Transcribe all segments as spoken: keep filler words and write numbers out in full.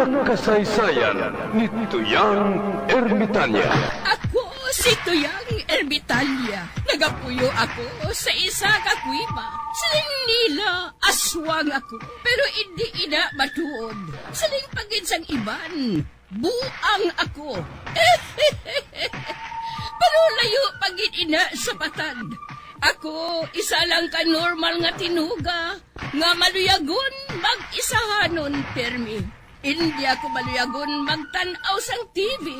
Kasaysayan ni Tuyang Ermitanya. Ako si Tuyang Ermitanya. Nagapuyo ako sa isa ka kuweba. Siling nila, aswang ako. Pero indi ina matuod. Siling pa gid sang iban, buang ako. Pero layo pa gid ina sa patad. Ako, isa lang ka normal nga tinuga nga maluyagon mag-isahanon pirmi. Indi ako maluyagon magtan-aw sang T V.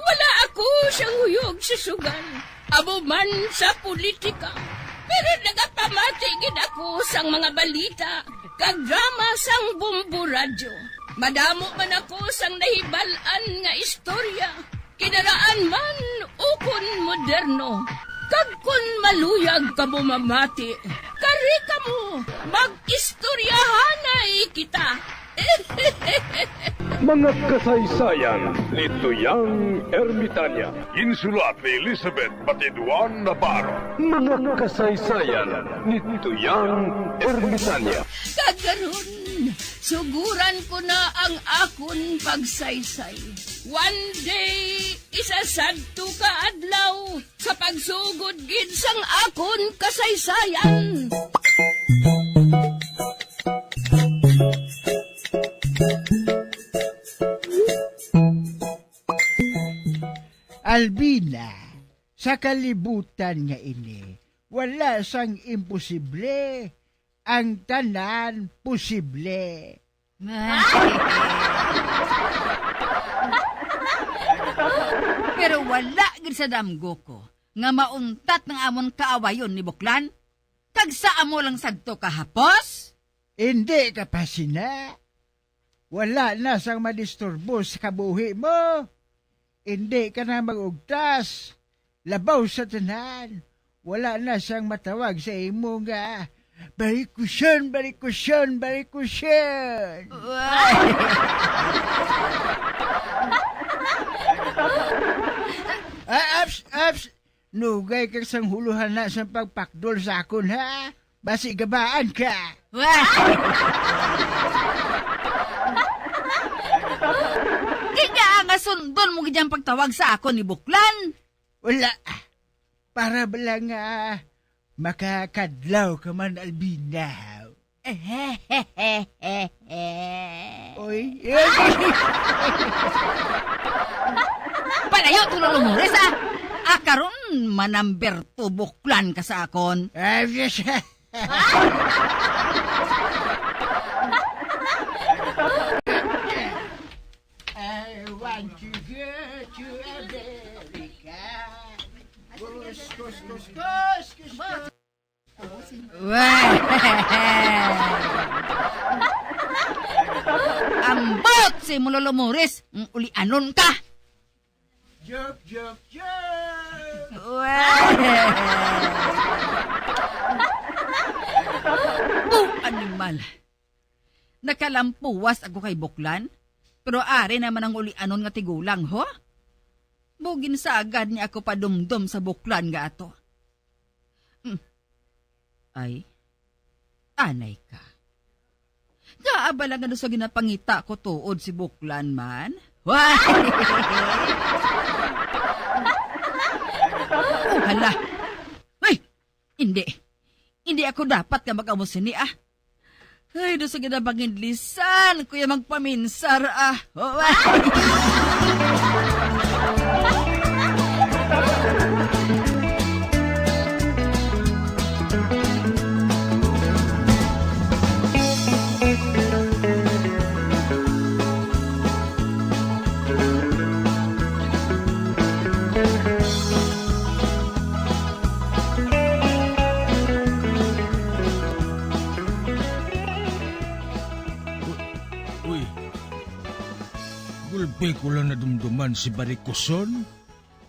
Wala ako siyang huyog sa sugal, amo man sa politika. Pero nagapamati gid ako sang mga balita kag drama sang Bombo Radyo. Madamo man ako sang nahibal-an nga istorya, kinaraan man ukon moderno. Kag kon maluyag kamo mamati, kari kamo, mag-istoryahanay kita. Mga kasaysayan ni Tuyang Ermitanya. Ginsulat ni Elizabeth Batiduan Navarro. Mga kasaysayan ni Tuyang Ermitanya. Kag karon, suguran ko na ang akon pagsaysay. One day, isa sadto ka adlaw, sa pagsugod gid sang akon kasaysayan. Albina, sa kalibutan nga ini, wala sang imposible, ang tanan posible. Pero wala gid sa damgo ko nga mauntat ang amon kaawayon ni Buklan. Kag sa amo lang sadto ka hapos? Indi ka pa sina. Wala na sang madisturbo sa kabuhi mo. Indi ka na mag-ugtas. Labaw sa tanan, wala na siyang matawag sa imo nga barikusyon, barikusyon, barikusyon. Ah, ups, ups. Nugay kag sang huluhan na sang pagpakdol sa akon, ha? Basi gabaan ka. Kaya nga sundon mo gid ang pagtawag sa akon ni Buklan. Wala. Para bala nga makakadlaw ka man, Albina. Oy. Palayo to, Lolo Morris, ah. Ah, karon, manamber to, Buklan ka sa akon. Ah, yes. I want to go to America. Kus, kus, kus, kus, kus, kus. Wah! Ambot si Mulolo Morris, ang ulianon ka. Joke, joke, joke! Wah! Oh, animal. Nakalampuwas ako kay Buklan, pero ari naman ang ulianon nga tigulang, ho? Bugin sagad niya ako padumdom sa Buklan nga ato. Hmm. Ay, anay ka. Ngaa bala nga sa ginapangita ko tuod si Buklan man? Wah! Oh, hala! Ay! Hindi. Hindi ako dapat nga mag-amo sini, ah. Ay, do sa ginapangidlisan, kuya magpaminsar, ah. Oh, ah. Uy, gulpi ko lang nadumduman si Barikuson,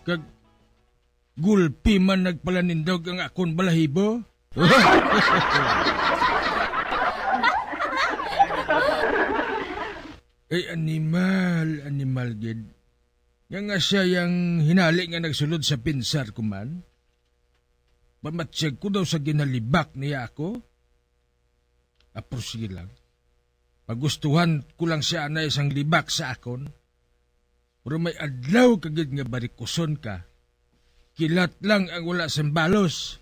kag gulpi man nagpalanindog ang akon balahibo. Ay, animal, animal gid. Nga nga siya yang hinali nga nagsulod sa pinsar ko man. Pamatyag ko daw sa ginhalibak niya ako. Apro, sige lang. Pagustuhan ko lang siya anay sang libak sa akon. Pero may adlaw ka gid nga barikuson ka. Kilat lang ang wala sing balos.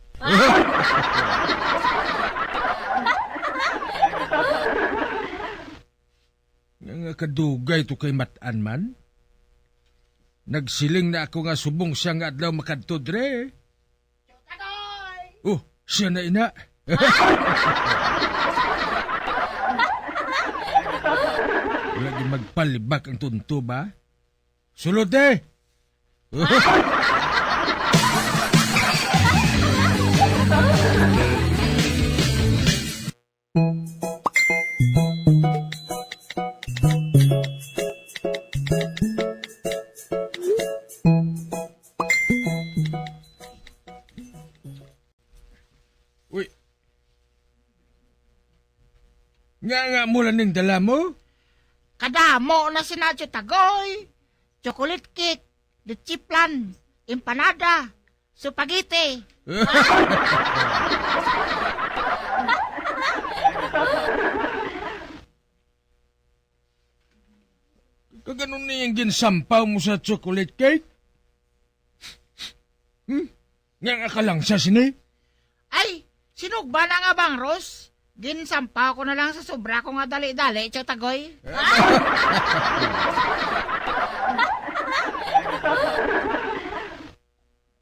Nga, nga kadugay to kay Matan man. Nagsiling na ako nga subong siya nga adlaw makadto dre. Oh, siya na ina. Wala gyud magpalibak ang tunto ba? Sulod eh! Uy. Nga, nga mo lang ning dala mo? Kadamo na sina Tiyutagoy, chocolate cake, leche flan, empanada, spaghetti. Kag ano ni ang ginsampaw mo sa chocolate cake? Hmm? Nga nga ka lang sa sini? Ay, sinugba na nga bangros. Ginsampaw ko na lang sa sobra ko nga dali-dali, Tiyutagoy.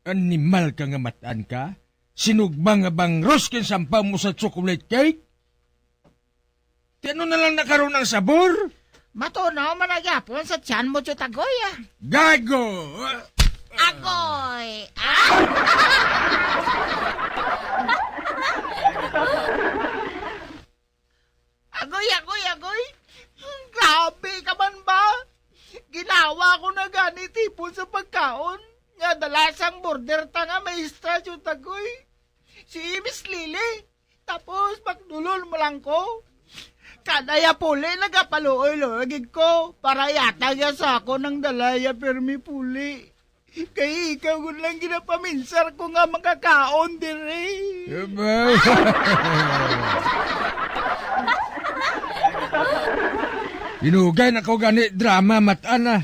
Animal ka nga matan ka? Sinugba nga bangros ginsampaw mo sa chocolate cake? Ti ano na lang na karon ang sabor? Matunaw man na gyapon sa tiyan mo, Tiyutagoy, ah. Gago! Agoy! Ah! Agoy, agoy, agoy! Grabe ka man ba? Ginawa ko na gani tipon sa pagkaon nga dala sang border ta nga maestra, Tiyutagoy. Si Miss Lily. Tapos, magdulol mo lang ko. Kada ya puli, nagapaluoy-luoy gid ko para yata ya sa ako nang dalaya pirmi puli. Kay ikaw gud lang ginapaminsar ko nga makakaon diri. Aba. Hinugay na ko gani drama, matan, ah.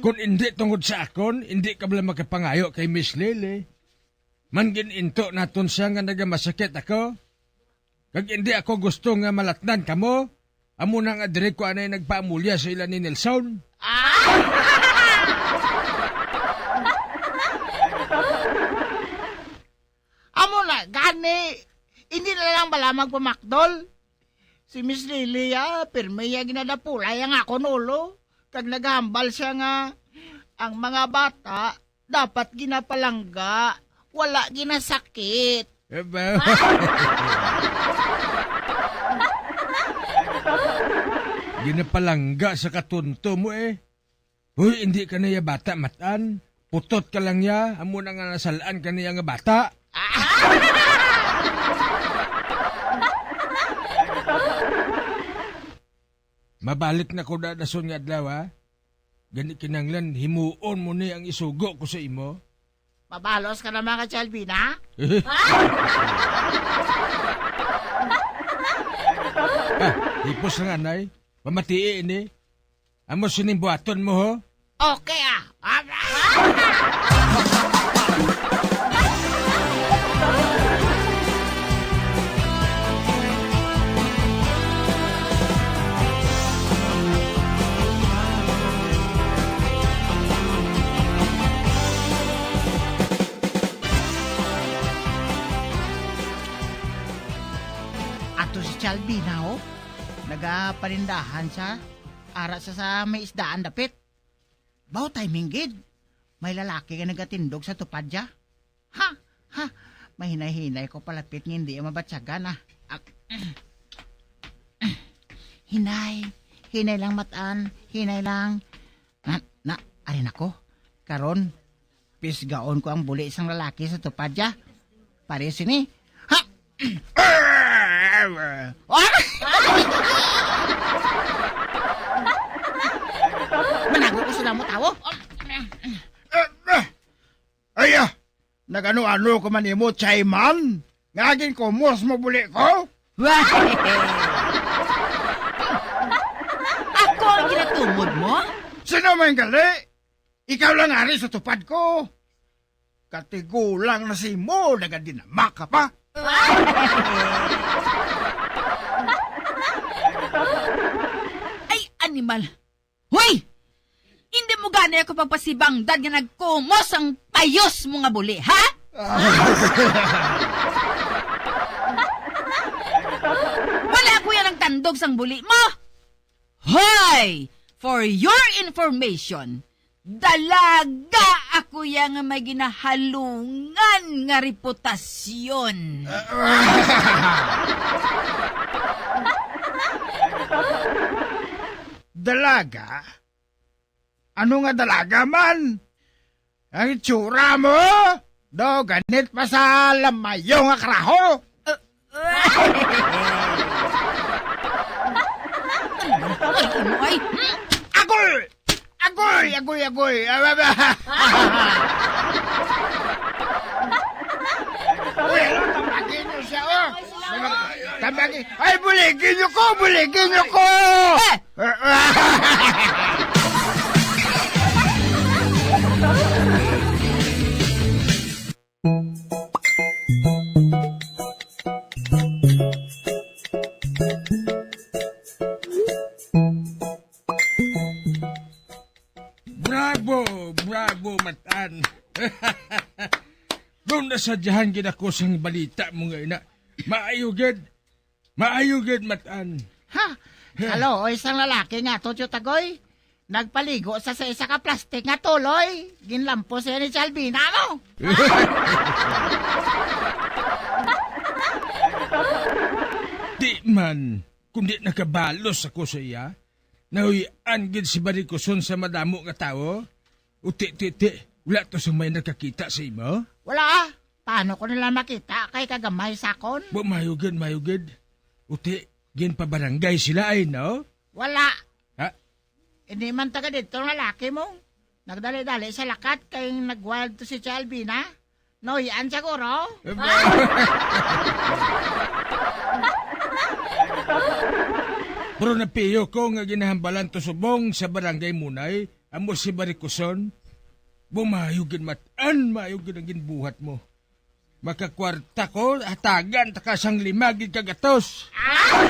Kung indi tungod sa akon, indi ka bala makapangayo kay Miss Lily. Man gin-into naton siya nga nagamasakit ako. Kag indi ako gusto nga malatnan kamo. Amo na nga diri ko anay nagpaamulya sa ila ni Nelson. Ah! Amo na gani. Hindi na lang bala magpamakdol. Si Miss Lily, ah, pirmi ya ginadapulay ang akon ulo. Kag naghambal siya nga ang mga bata dapat ginapalangga, wala ginasakit. Eh, ba? Ginapalangga sa katunto mo, eh. Hoy, hindi ka na ya bata, matan. Putot ka lang ya, amo na nga nasalaan ka niya nga bata. Mabalik na ko da dason nga adlaw, ha? Gani kinanglan, himuon mo ni ang isugo ko sa imo. Mabalos ka naman ka, Chalvina? Ah, hipos nga, anay. Pamatii ini. Amo sining buhaton mo, ho? Okay, ah. Ato si Chalvina, oh. Nagapanindahan siya. Ara sa, sa may isdaan dapit. Baw timing gid. May lalaki nga nagatindog sa tupad ya. Ha? Ha? Mahinay-hinay ko palapit nga hindi mabatyagan, ah. Ak-, hinay. Hinay lang, matan. Hinay lang. Na, na, ari na ko. Karon, pisgaon ko ang buli sang lalaki sa tupad ya. Pare sini. Ha? Manago ko sa damo tawo. Ay, ah! Nagano-ano ko man nimo, Chayman? Nga ginkumos mo buli ko? tumod mo? Sino man gali? Ikaw lang ari sa tupad ko. Katigulang na si mo, nagadinama ka pa. Ay, animal. Hoy! Hindi mo gani ako pagpasibangdan nga nagkumos ang payos mo nga buli, ha? Wala ko yan ang tandog sang buli mo. Hoy! For your information, dalaga ako ya nga may ginahalungan nga reputasyon. Dalaga? Ano nga dalaga man? Ang itsura mo? Do, ganit pa sa lamayo nga karaho. Ay, ay, ay. Agoy! Agoy, agoy, agoy. Uy, ano, tambagin niyo siya, oh. Tambagin. Ay, buligin niyo ko, buligin niyo ko. Eh! Bravo! Bravo, Matan! Kung nasadyahan gid ako sang balita mo nga ina, maayo gid. Maayo gid, Matan. Ha? Kaluoy sang lalaki nga to, Tiyutagoy. Nagpaligo sa, sa isa ka plastic nga tuloy. Ginlampos siya ni Chalvina mo. Di man, kundi nakabalos ako sa iya. Nahuy-an gid si Barikoson sa madamo nga tawo. O ti, ti, ti, wala to sang may nakakita sa imo? Wala, ah. Paano ko nila makita kay kagamay sakon? Wa, maayo gid, maayo gid. O ti, ginpabarangay sila ay, no? Wala. Ha? Hindi man taga dito nga laki mo. Nagdali-dali sa lakat kay nag-wild to si Chalvina. Noyan siguro. Pero napiyo ko nga ginahambalan to subong sa barangay Munay, amo si Barikoson. Bumayo gid, Matan, maayo gid ang ginbuhat mo. Makakwarta ko, hatagan ta ka sang lima gid ka gatos. Ay,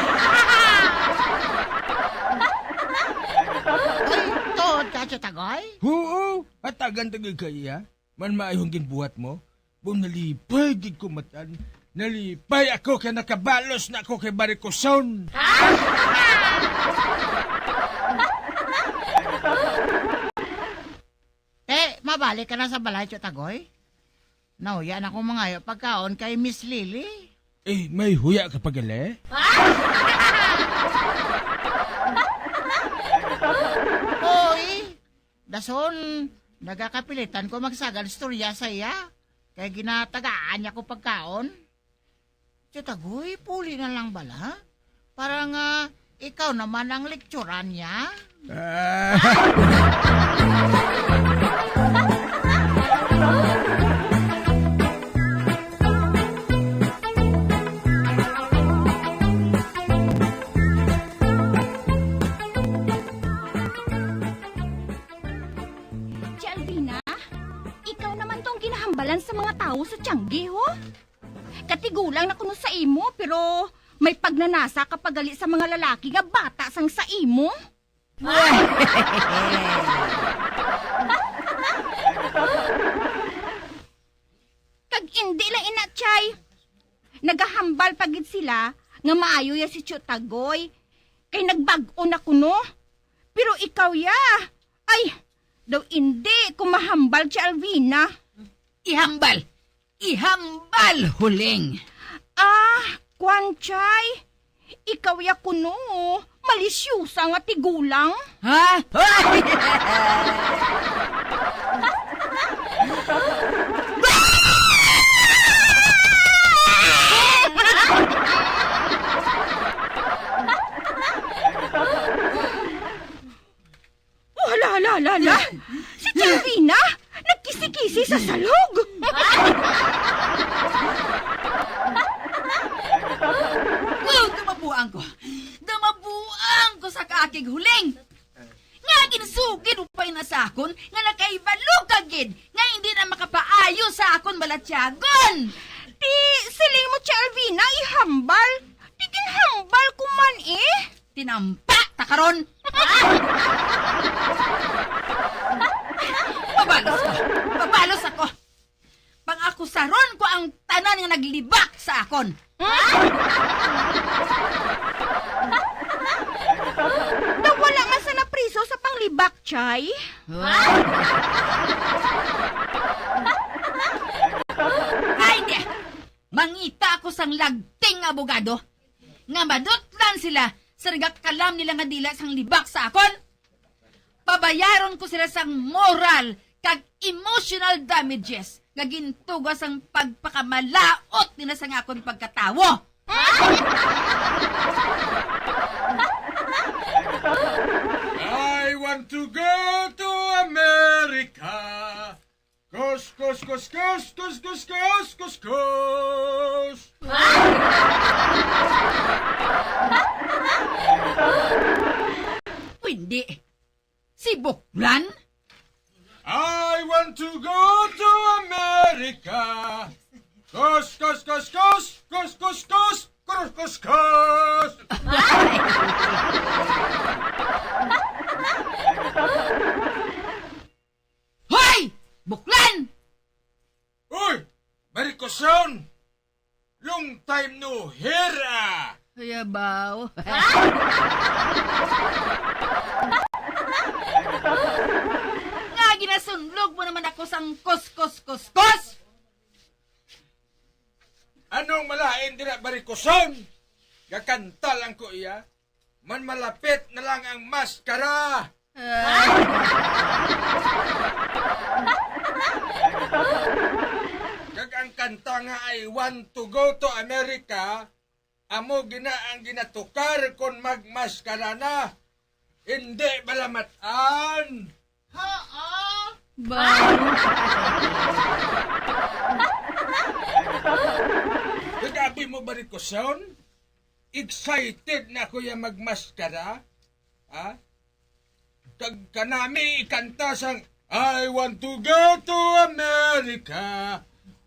tuod ka, Tiyutagoy? Oo, hatagan ta gid ka iya. Man maayo ang ginbuhat mo? Bo, nalipay gid ko, Matan. Nalipay ako kay nakabalos na ako kay Barikoson. Te, mabalik ka na sa balay, Tiyutagoy? Nahuya na akong mangayo pagkaon kay Miss Lily. Eh, may huya ka pa gali? Oy, dason, nagakapilitan ko magsagad storya sa iya. Kay ginatagaan niya ko pagkaon. Tiyutagoy, puli na lang bala. Para nga ikaw naman ang lekturan niya. Ah. Chalvina, ikaw naman tong ginahambalan sa mga tawo sa tiyanggi, ho? Katigulang na kuno sa imo, pero may pagnanasa ka pa gali sa mga lalaki nga bata sang sa imo? Kag indi lang ina, Chay. Nagahambal pa gid sila nga maayo ya si Tiyutagoy, kay nagbag-o na kuno. Pero ikaw ya, ay, daw indi ko mahambal, Chay Alvina. Ihambal! Ihambal, Huling! Ah, kwan, Chay. Ikaw ya kuno, malisyosa nga tigulang. Ha? Oh, hala, hala, hala, hala. Si Chalvina, nagkisi-kisi sa salog. Oh, gamabuang ko. Gamabuang ko sa kaakig, Huling. Sugid mo pa ina sa akon nga nakahibalo ka gid nga hindi na makapaayo sa akon balatyagon. Ti, siling mo, Tia Alvina, ihambal. Ti, ginhambal ko man, eh. Tinampa ta karon. Mabalos ko. Mabalos ako. Pang-akusaron ko ang tanan nga naglibak sa akon. Daw wala man sana priso sa panglibak, Chay. Ay, di. Mangita ako sang lagting abogado nga madutlan sila sa nagakalam nila nga dila sang libak sa akon. Pabayaron ko sila sang moral kag emotional damages nga gintuga sang pagpakamalaut nila sang akon pagkatawo. I want to go to America. Kus, kus, kus, kus. Pwede. Si Buklan? I want to go to America. Kus, kus, kus, kus. Kus, kus, kus. Kus, kus, kus. Hoy! Buklan! Uy! Barikoson! Long time no hear, ah! Kuya Bao. Nga ginasunlog mo naman ako sang kus, kus, kus, kus! Anong malain dira, Barikoson? Gakanta lang ko iya. Man malapit na lang ang maskara. Ah. Kag ang kanta nga I want to go to America, amo gina ang ginatukar kon magmaskara na. Hindi bala mat-an? Haa? Ba? Kag abi mo, Barikoson? Excited na ako ya magmaskara. Ha? Kag kanami ikanta sang I want to go to America.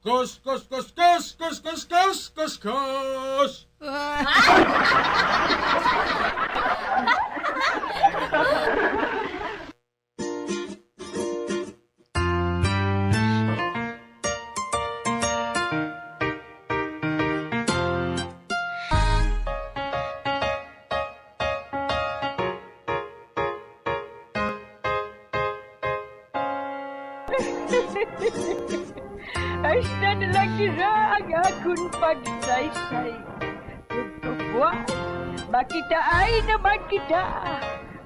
Kus, kus, kus, kus. Hasta na lang dira ang akon pagsaysay. Tugtuguan, makitaay naman kita.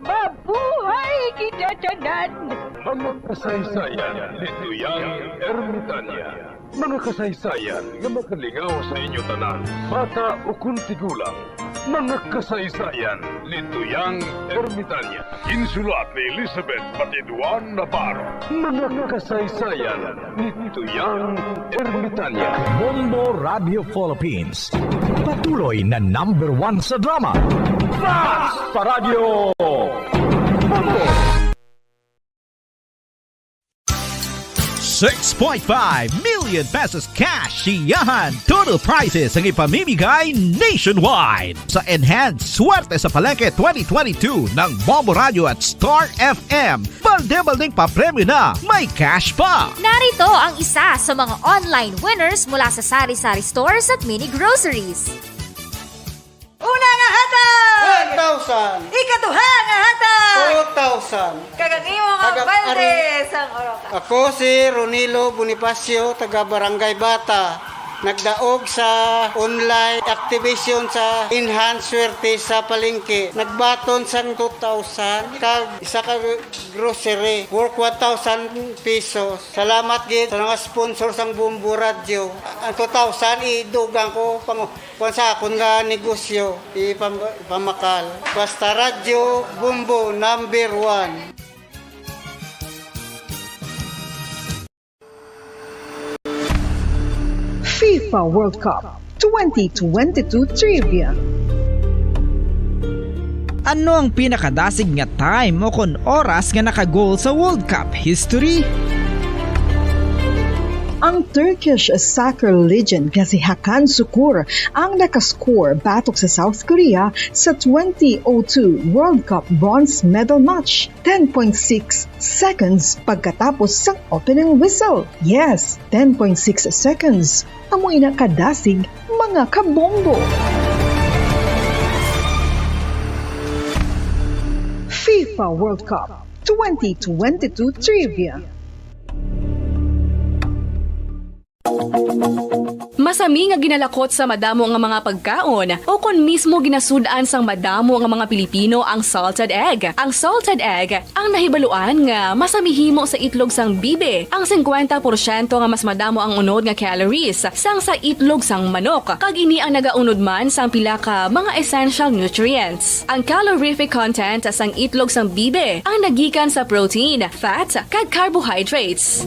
Mabuhay kita tanan! Mga kasaysayan ni Tuyang Ermitania. Mga kasaysayan nga makalingaw sa inyo tanan, bata ukon tigulang. Mga kasaysayan ni Tuyang Ermitania. Ginsulat ni Elizabeth Batiduan Navarro. Mga kasaysayan ni Tuyang Ermitania. Bombo Radio Philippines. Patuloy na number one sa drama. Fast pa Radyo Bombo! Six point five million pesos cash siyahan total prizes ang ipamimigay nationwide sa Enhanced Swerte sa Palengke twenty twenty-two ng Bombo Radio at Star F M. Balde-baldeng papremyo na, may cash pa! Narito ang isa sa mga online winners mula sa Sari-Sari Stores at Mini Groceries. Una nga hatag! One thousand. Ikaduha nga hatag! Two thousand. Kag ang imo nga Kag ang balde ari- sang oroka. Ako si Ronilo Bonifacio, taga Barangay Bata. Nagdaog sa online activation sa Enhance Swerte sa Palengke. Nagbaton sang two thousand kag isa ka grocery worth one thousand pesos. Salamat gid sa mga sponsor sang Bombo Radyo. Ang two thousand idugang ko pang Kung sa akon nga negosyo, ipam-, ipamakal. Basta Radyo Bombo, number one. FIFA World Cup twenty twenty-two Trivia. Ano ang pinakadasig nga time o kon oras nga naka-goal sa World Cup history? Ang Turkish soccer legend nga si Hakan Sukur ang nakascore batok sa South Korea sa twenty oh two World Cup bronze medal match, ten point six seconds pagkatapos sang opening whistle. Yes, ten point six seconds. Amo ina kadasig, mga kabombo. FIFA World Cup twenty twenty-two Trivia. Masami nga ginalakot sa madamo nga mga pagkaon, o kon mismo ginasud-an sang madamo nga mga Pilipino ang salted egg. Ang salted egg ang nahibaluan nga masami himo sa itlog sang bibi, ang singkwenta porsyento nga mas madamo ang unod nga calories sang sa itlog sang manok, kag ini ang nagaunod man sang pila ka mga essential nutrients. Ang calorific content sang itlog sang bibi ang nagikan sa protein, fat, kag carbohydrates.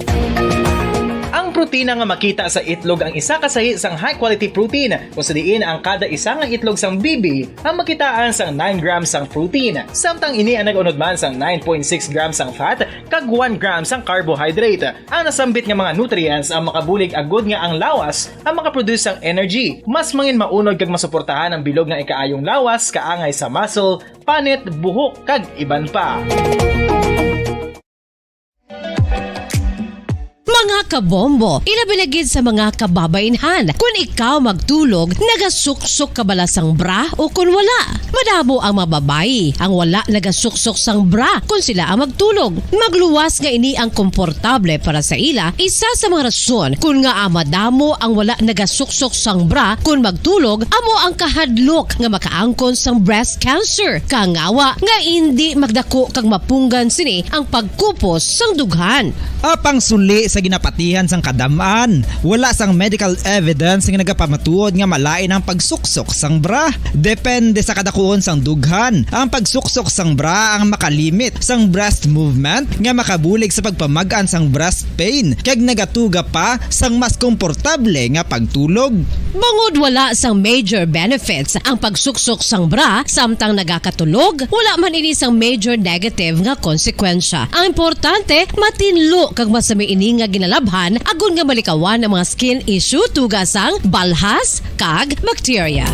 Ang protina nga makita sa itlog ang isa ka sahi sang high-quality protein, kung sa diin ang kada isa nga itlog sang bibi ang makitaan sang nine grams sang protein, samtang ini ang nag-unod man sang nine point six grams sang fat kag one gram sang carbohydrate. Ang nasambit nga mga nutrients ang makabulig agud nga ang lawas ang makaproduce sang energy. Mas mangin maunod kag masuportahan ang bilog nga ikaayong lawas kaangay sa muscle, panit, buhok, kag iban pa. Mga kabombo, ilabi na gid sa mga kababainhan, kun ikaw magtulog, nagasuksok ka bala sang bra o kun wala? Madamo ang mga babayi ang wala nagasuksok sang bra kun sila ang magtulog. Magluwas nga ini ang komportable para sa ila. Isa sa mga rason kun ngaa madamo ang wala nagasuksok sang bra kun magtulog amo ang kahadlok nga makaangkon sang breast cancer, kangawa nga indi magdako kag mapunggan sini ang pagkupos sang dughan. Apang suli sa ginapatihan sang kadam-an, wala sang medical evidence nga nagapamatuod nga malain ang pagsuksok sang bra. Depende sa kadakuon sang dughan, ang pagsuksok sang bra ang makalimit sang breast movement nga makabulig sa pagpamag-an sang breast pain kag nagatuga pa sang mas komportable nga pagtulog. Bangod wala sang major benefits ang pagsuksok sang bra samtang nagakatulog, wala man ini sang major negative nga konsekwensya. Ang importante, matinlo kag masami ini nga ginalabhan agod nga malikawan ang mga skin issue tuga sang balhas kag bakterya.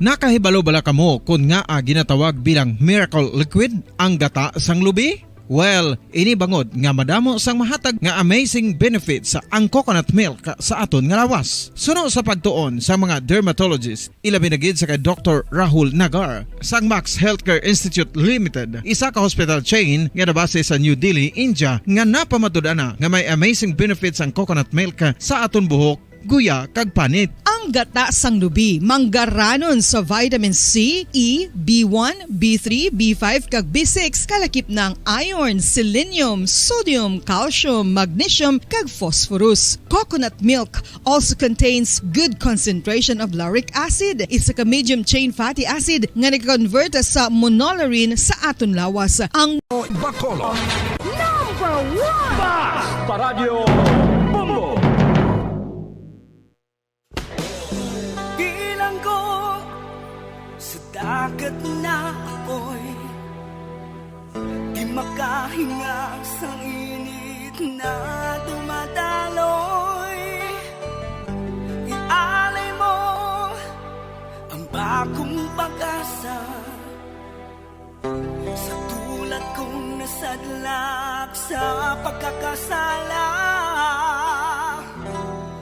Nakahibalo bala kamo kon ngaa ginatawag bilang miracle liquid ang gata sang lubi? Well, ini bangod nga madamo sang mahatag nga amazing benefits ang coconut milk sa aton nga lawas. Suno sa pagtuon sa mga dermatologist, ilabi na gid sa kay Doktor Rahul Nagar sang Max Healthcare Institute Limited, isa ka hospital chain nga nabase sa New Delhi, India, nga napamatud-an na nga may amazing benefits ang coconut milk sa aton buhok, guya, kag panit. Ang gata sang lubi manggaranon sa vitamin C, E, B one, B three, B five, kag B six, kalakip na ang iron, selenium, sodium, calcium, magnesium, kag phosphorus. Coconut milk also contains good concentration of lauric acid, isa ka medium chain fatty acid nga nag-convert sa monolaurin sa aton lawas. Ang Bacolod. Number one. Basta Radyo Bombo. Bilanggo sa dagat na apoy, di makahinga sa init na dumadaloy. Ialay mo ang bagong pag-asa sa tulad kong nasadlak sa pagkakasala.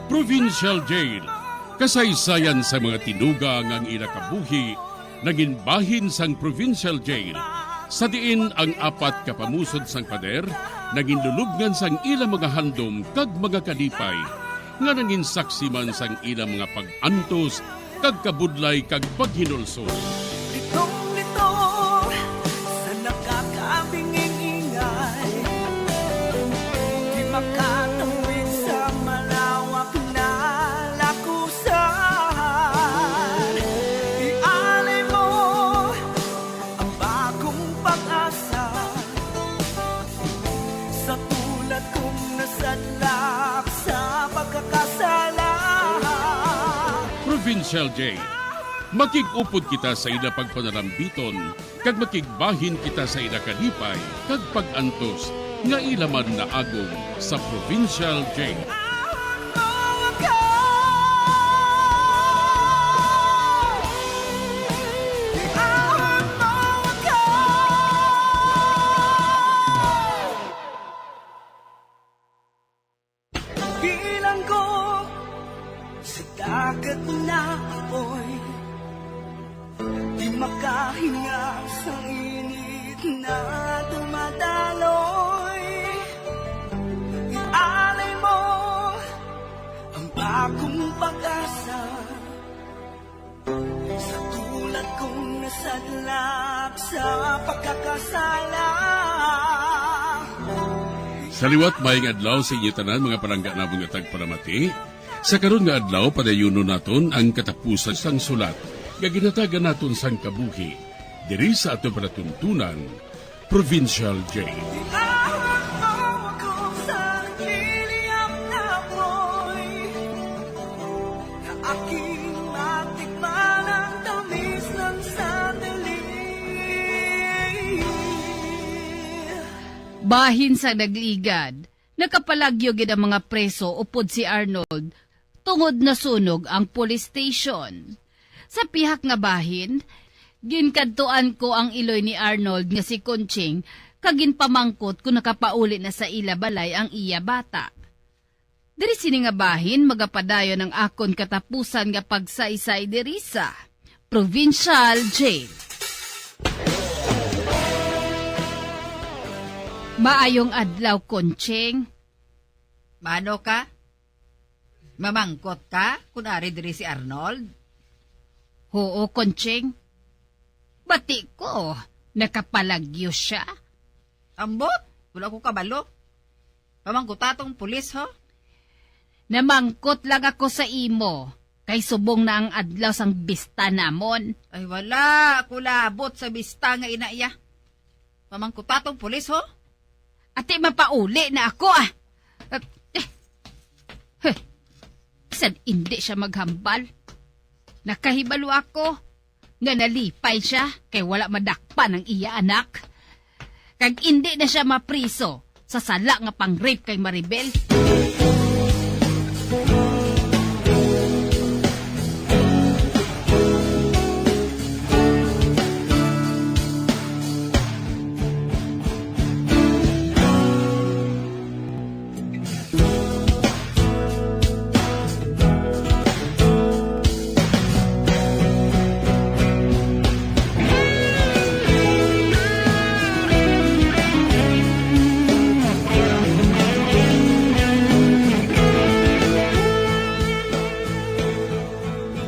Provincial Jail. Kasaysayan sa mga tinuga nga ang ila kabuhi nangin bahin sang Provincial Jail, sa diin ang apat ka pamusod sang pader nangin lulubngan sang ila mga handom kag mga kalipay, nga nangin saksi man sang ila mga pag-antos kag kabudlay kag paghinulsol. Litong-litong sa nakakabinging ingay, di makatawid sa malawak na lakusan. Ialay mo ang bagong pag-asa sa tulad kong nasadlak sa pagkakasala. Provincial J. Makig-upod kita sa ila pagpanarambiton, kag makigbahin kita sa ila kalipay kag pag-antos nga ila man naagom sa Provincial J. Bilanggo sa dagat na apoy, di makahinga sa init na dumadaloy. Ialay mo ang bagong pag-asa sa tulad kong nasadlak sa pagkakasala. Sa liwat, maayong adlaw sa inyo tanan, mga palangga namon nga tagpalamati. Sa karon nga adlaw, padayunon naton ang katapusan sang sulat nga ginhatagan naton sang kabuhi diri sa aton palatuntunan, Provincial J. Iahak mo ako sa liliyab na apoy, na aking matikman ang tamis ng sandali. Bahin sa nagligad, nakapalagyo gid ang mga preso upod si Arnold tungod nasunog ang police station. Sa pihak nga bahin, ginkadtuan ko ang iloy ni Arnold nga si Conching kag ginpamangkot kon nakapauli na sa ila balay ang iya bata. Diri sini nga bahin magapadayon ang akon katapusan nga pagsaysay diri sa Provincial Jail. Maayong adlaw, Conching. Mano ka? Mamangkot ka kun ari diri si Arnold? Huo, Conching. Bati ko, nakapalagyo sia. Ambot, wala ko kabalo. Pamangkuta tong pulis, ho? Namangkot lang ako sa imo, kay subong na ang adlaw sang bista namon. Ay, wala ako labot sa bista nga ina iya. Pamangkuta tong pulis, ho? Ati, mapauli na ako, ah. Eh, eh. Huh. Bisan indi sia maghambal, nakahibalo ako nga nalipay sia kay wala madakpan ang iya anak. Kag indi na sia mapriso sa sala nga pang-rape kay Maribel.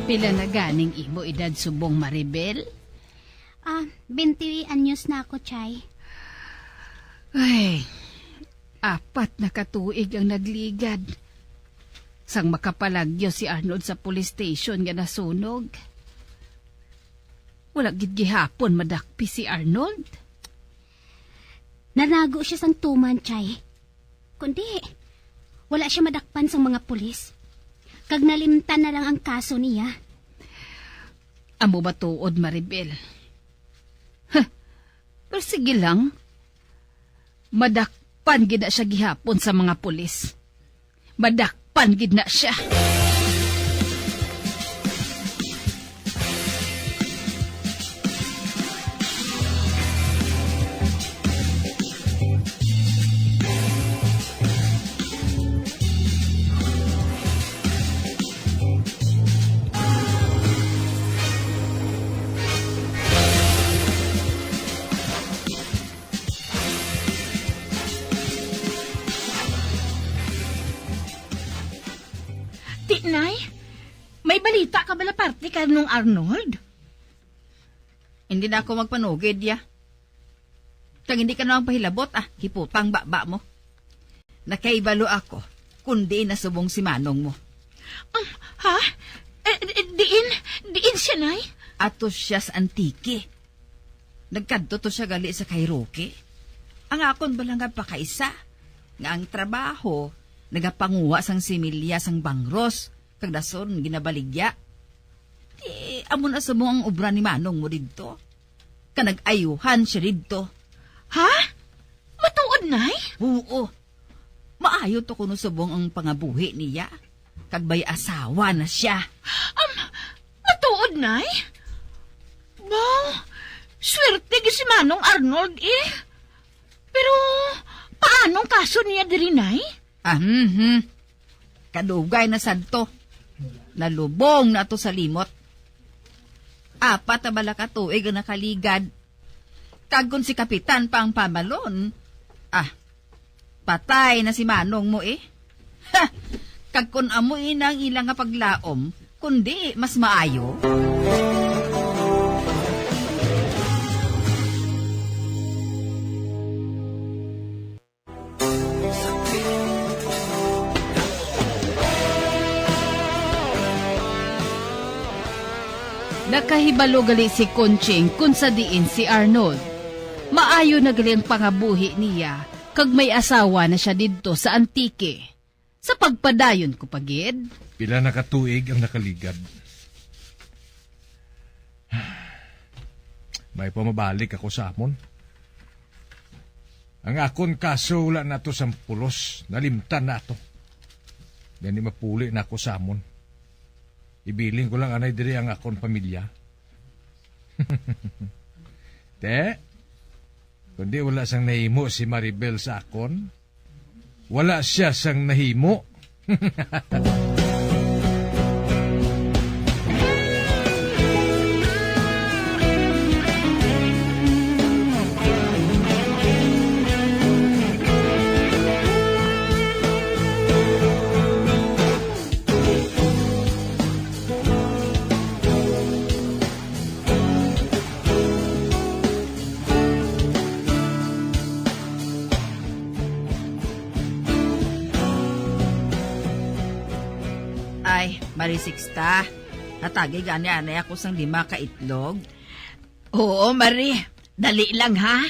Pila na ganing imo edad subong, Maribel? Ah, twenty anyos na ako, Chay. Ay, apat na ka tuig ang nagligad sang makapalagyo si Arnold sa police station nga nasunog. Wala gid gihapon madakpi si Arnold. Nanago sia sang tuman, Chay. Kundi, wala sia madakpan sang mga pulis. Kag nalimtan na lang ang kaso niya. Amo ba tuod, Maribel? Huh. Pero sige lang. Madakpan gid na sia gihapon sa mga pulis. Madakpan gid na sia. Ti, Nay, may balita ka bala parte kay Manong Arnold? Hindi na ako magpanugid, ya. Kag hindi ka na magpahilabot, ah, hiputang baba mo. Nakahibalo ako, kundi nasubong si manong mo. Um, ha? Eh, eh, diin, diin siya, Nay? Ato siya sa Antique. Nagkadto to siya gali sa kay Roque. Ang akon bala nga pakaisa, nga ang trabaho, nagapanguha sang similya sang bangros, kag dason ginabaligya. Amo na subong ang obra ni manong mo didto. Ka nag-ayuhan siya didto. Ha? Matuod, Nay? Oo. Maayo to kuno subong ang pangabuhi niya. Kag may asawa na siya. Am, matuod, Nay? Wow, swerte gid si Manong Arnold, eh. Pero paano ang kaso niya diri, Nay? Ah, mhm. Kadugay na sadto. Nalubong na to sa limot. Apat na bala ka tuig ang nakaligad. Kag kung si Kapitan pa ang pamalon, ah, patay na si Manong mo, eh. Ha! Kag kung amo ina ang ila nga paglaom, kundi mas maayo. Nakahibalo gali si Conching kon sa diin si Arnold. Maayo na gali ang pangabuhi niya, kag may asawa na sia didto sa Antique. Sa pagpadayon ko pa gid. Pila na ka tuig ang nakaligad. May pa mabalik ako sa amon. Ang akon kaso wala na to sang pulos, nalimtan na to. Gani mapuli na ako sa amon. Ibilin ko lang anay diri ang akon pamilya. Te, kundi wala sang nahimo si Maribel sa akon, wala sia sang nahimo. Ay, Marie Sixta, hatagi gani anay ako sang lima ka itlog. Oo, Marie. Dali lang, ha?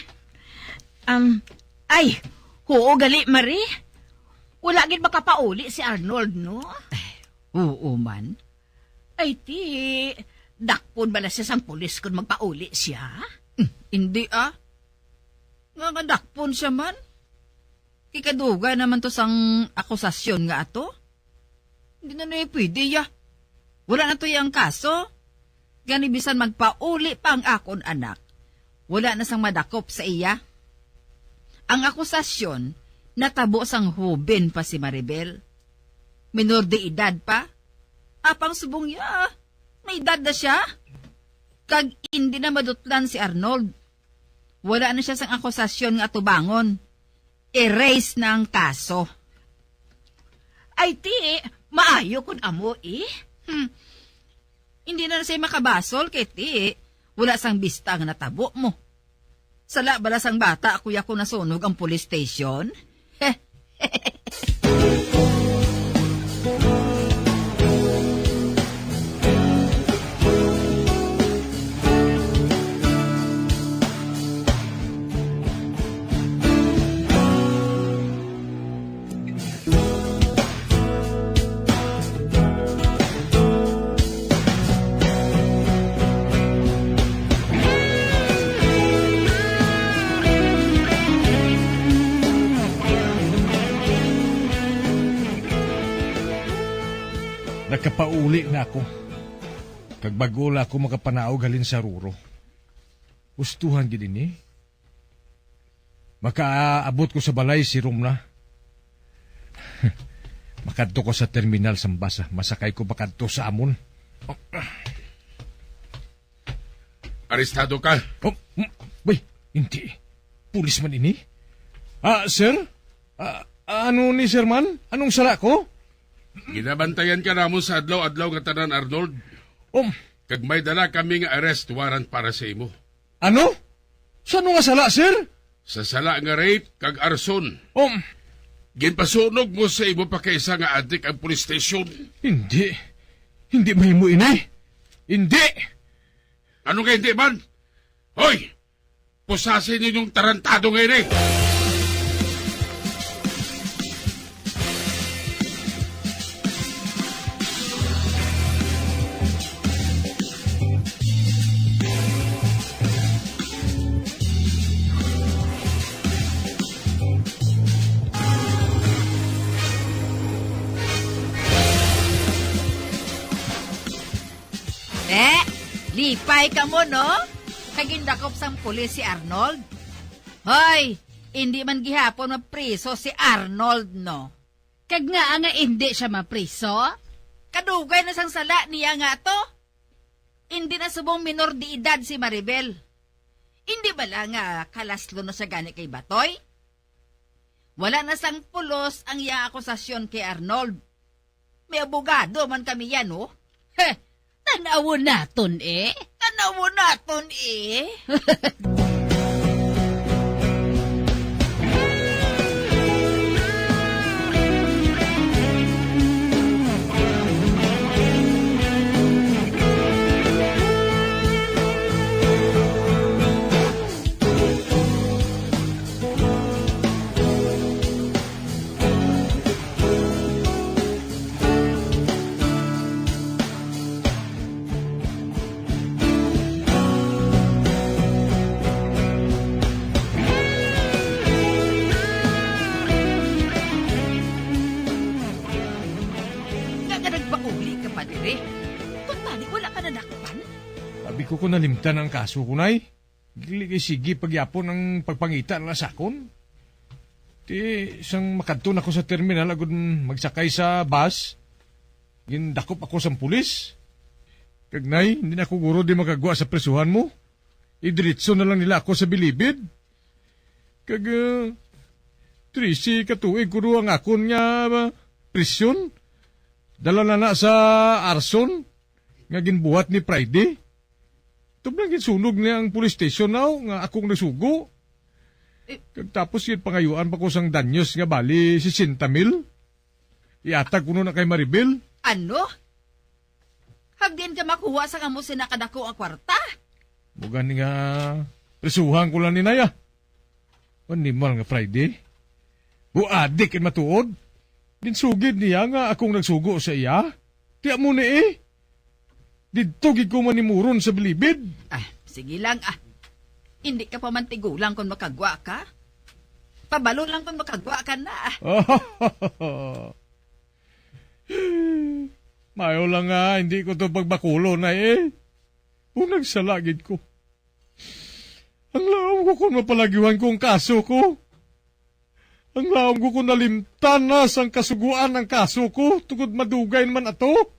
Um, ay, oo, gali, Marie. Wala gid makapauli si Arnold, no? Oo man. Ay, ti, dakpon bala siya sang pulis kon magpauli siya? Hmm, hindi, ah. Nga nga dakpon siya man? Kay kadugay naman to sang akusasyon nga ato. Hindi na niya pwede, ya. Wala na to iyang kaso. Gani bisan magpauli pa ang akon anak, wala na sang madakop sa iya. Ang akusasyon natabo sang hoben pa si Maribel. Minor de edad pa. Apang subong iya, may edad na siya. Kag indi na madutlan si Arnold. Wala na siya sang akusasyon nga atubangon. Erase na ang kaso. Ay, ti, maayo kun amo, eh. Hmm. Hindi na siya makabasol kay, ti, wala sang bista nga natabo mo. Sala bala sang bata, kuya, ko nasunog ang police station? Nakapauli na ako. Kag bag-o la ako makapanaog halin sa Ruro. Hustuhan gid ini. Makaabot ko sa balay si Romna. Makadto ko sa terminal sang bus. Masakay ko pakadto sa amon. Arestado ka. Oh, mm, bay, hindi. Pulis man ini. Ah, sir? Ah, ano ni sir man? Anong sala ko? Ginabantayan ka namon sa adlaw-adlaw nga tanan, Arnold. Um, Kag may dala kami nga arrest warrant para sa imo. Ano? Sa ano nga sala, sir? Sa sala nga rape kag arson. Um, Ginpasunog mo sa imo pa kaisa nga adik ang police station. Hindi. Hindi mahimo ini. Hindi. Ano nga hindi man? Hoy! Pusasi ninyong tarantado nga ini! Lipay kamo, no? Kag gindakop sang pulis si Arnold. Hoy, indi man gihapon mapriso si Arnold, no? Kag ngaa nga indi siya mapriso? Kadugay na sang sala niya nga to. Indi na subong minor de edad si Maribel. Indi bala nga kalaslo na siya gani kay Batoy? Wala na sang pulos ang iyang akusasyon kay Arnold. May abogado man kami yan, oh. Heh, tan-awon naton, eh. Tan-awon naton, eh. Nga, nga nagpauli ka pa diri? Kuntani, wala ka nadakpan? Abi ko kung nalimtan ang kaso ko, Nay. Dili kay sige pagyapon ang pagpangita nila sa akon. Ti, sang makadto na ko sa terminal agud magsakay sa bus, gindakop ako sang pulis. Kag, Nay, hindi na ako guro di makagwa sa prisuhan mo. Idiretso na lang nila ako sa bilibid. Kag, ah, trese ka tuig ko ang akon nga, ah, prisyon. Dala na na sa arson nga ginbuhat ni Friday. Tublang ginsunog niya ang police station now nga akong nagsugo. Eh. Kag tapos gid pangayuan pa ko sang danyos nga bali sesenta mil. Iatag kuno na kay Maribel. Ano? Hagdiin ka makuha sa kamo sina kadako nga kwarta? Mo gani nga prisuhan ko lang ni Naya. Animal nga Friday. Buadik in matuod. Ginsugid niya nga akong nagsugo sa iya. Ti amo ni eh. Didto gid ko manimuron sa bilibid. Ah, sige lang, ah. Hindi ka pa man tigulang kon makagwa ka. Pabalo lang kon makagwa ka na, ah. Mayo lang nga, hindi ko to pagbakulo na eh. Kung nagsala gid ko. Ang laom ko kung mapalagiwan ko ang kaso ko. Ang laom ko kung nalimtan na sang kasuguan ang kaso ko, tungod madugay naman ato.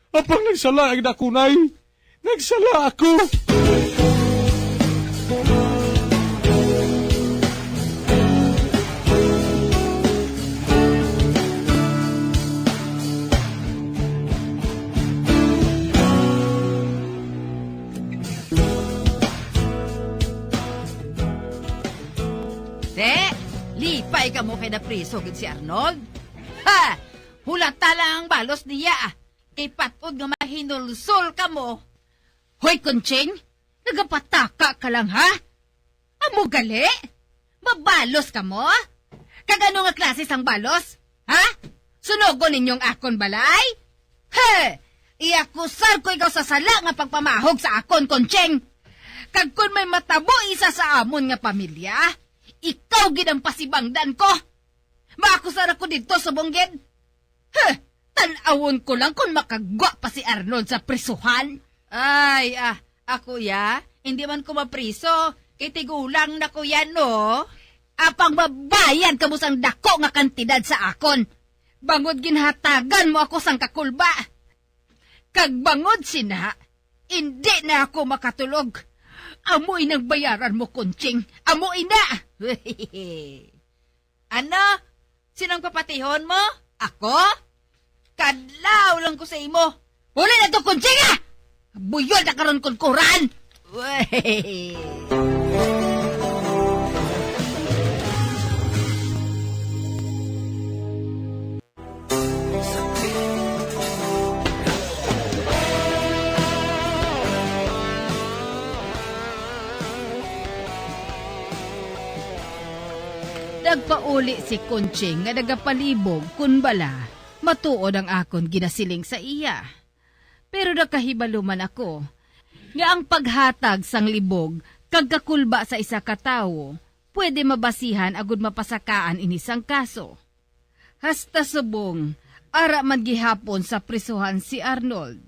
Apang nagsala ang dakunay. Nagsala ako. Te, lipay kamo kay napriso gid si Arnold. Ha! Hulata lang ang balos niya, ah. Kay patod nga mahinulsol kamo. Hoy, Conching! Nagapataka ka lang, ha? Amo gali? Mabalos kamo? Kag ano nga klase sang balos? Ha? Sunogon ninyo ang akon balay? He! Iakusar ko ikaw sa sala nga pagpamahog sa akon, Conching. Kag kon may matabo isa sa amon nga pamilya, ikaw gid ang pasibangdan ko. Maakusar ako didto subong gid. He! Tan-awon ko lang kon makagwa pa si Arnold sa prisuhan. Ay, ah, ako ya, hindi man ko mapriso, kay tigulang na ko yan, no? Apang mabayad kamo sang dako nga kantidad sa akon, bangod ginhatagan mo ako sang kakulba. Kag bangod sina, indi na ako makatulog. Amo inang bayaran mo, Conching. Amo ina. Ano? Sinong papatihon mo? Ako? Kadlaw lang ko sa imo. Uli na to, Conching, ah! Buyol na karon, kunkuran! Wey! Nagpauli si Conching nga nagapalibog kon bala matuod ang akon ginasiling sa iya. Pero nakahibalo man ako nga ang paghatag sang libog kag kakulba sa isa ka tawo pwede mabasihan agud mapasakaan ini sang kaso. Hasta subong, ara man gihapon sa prisuhan si Arnold.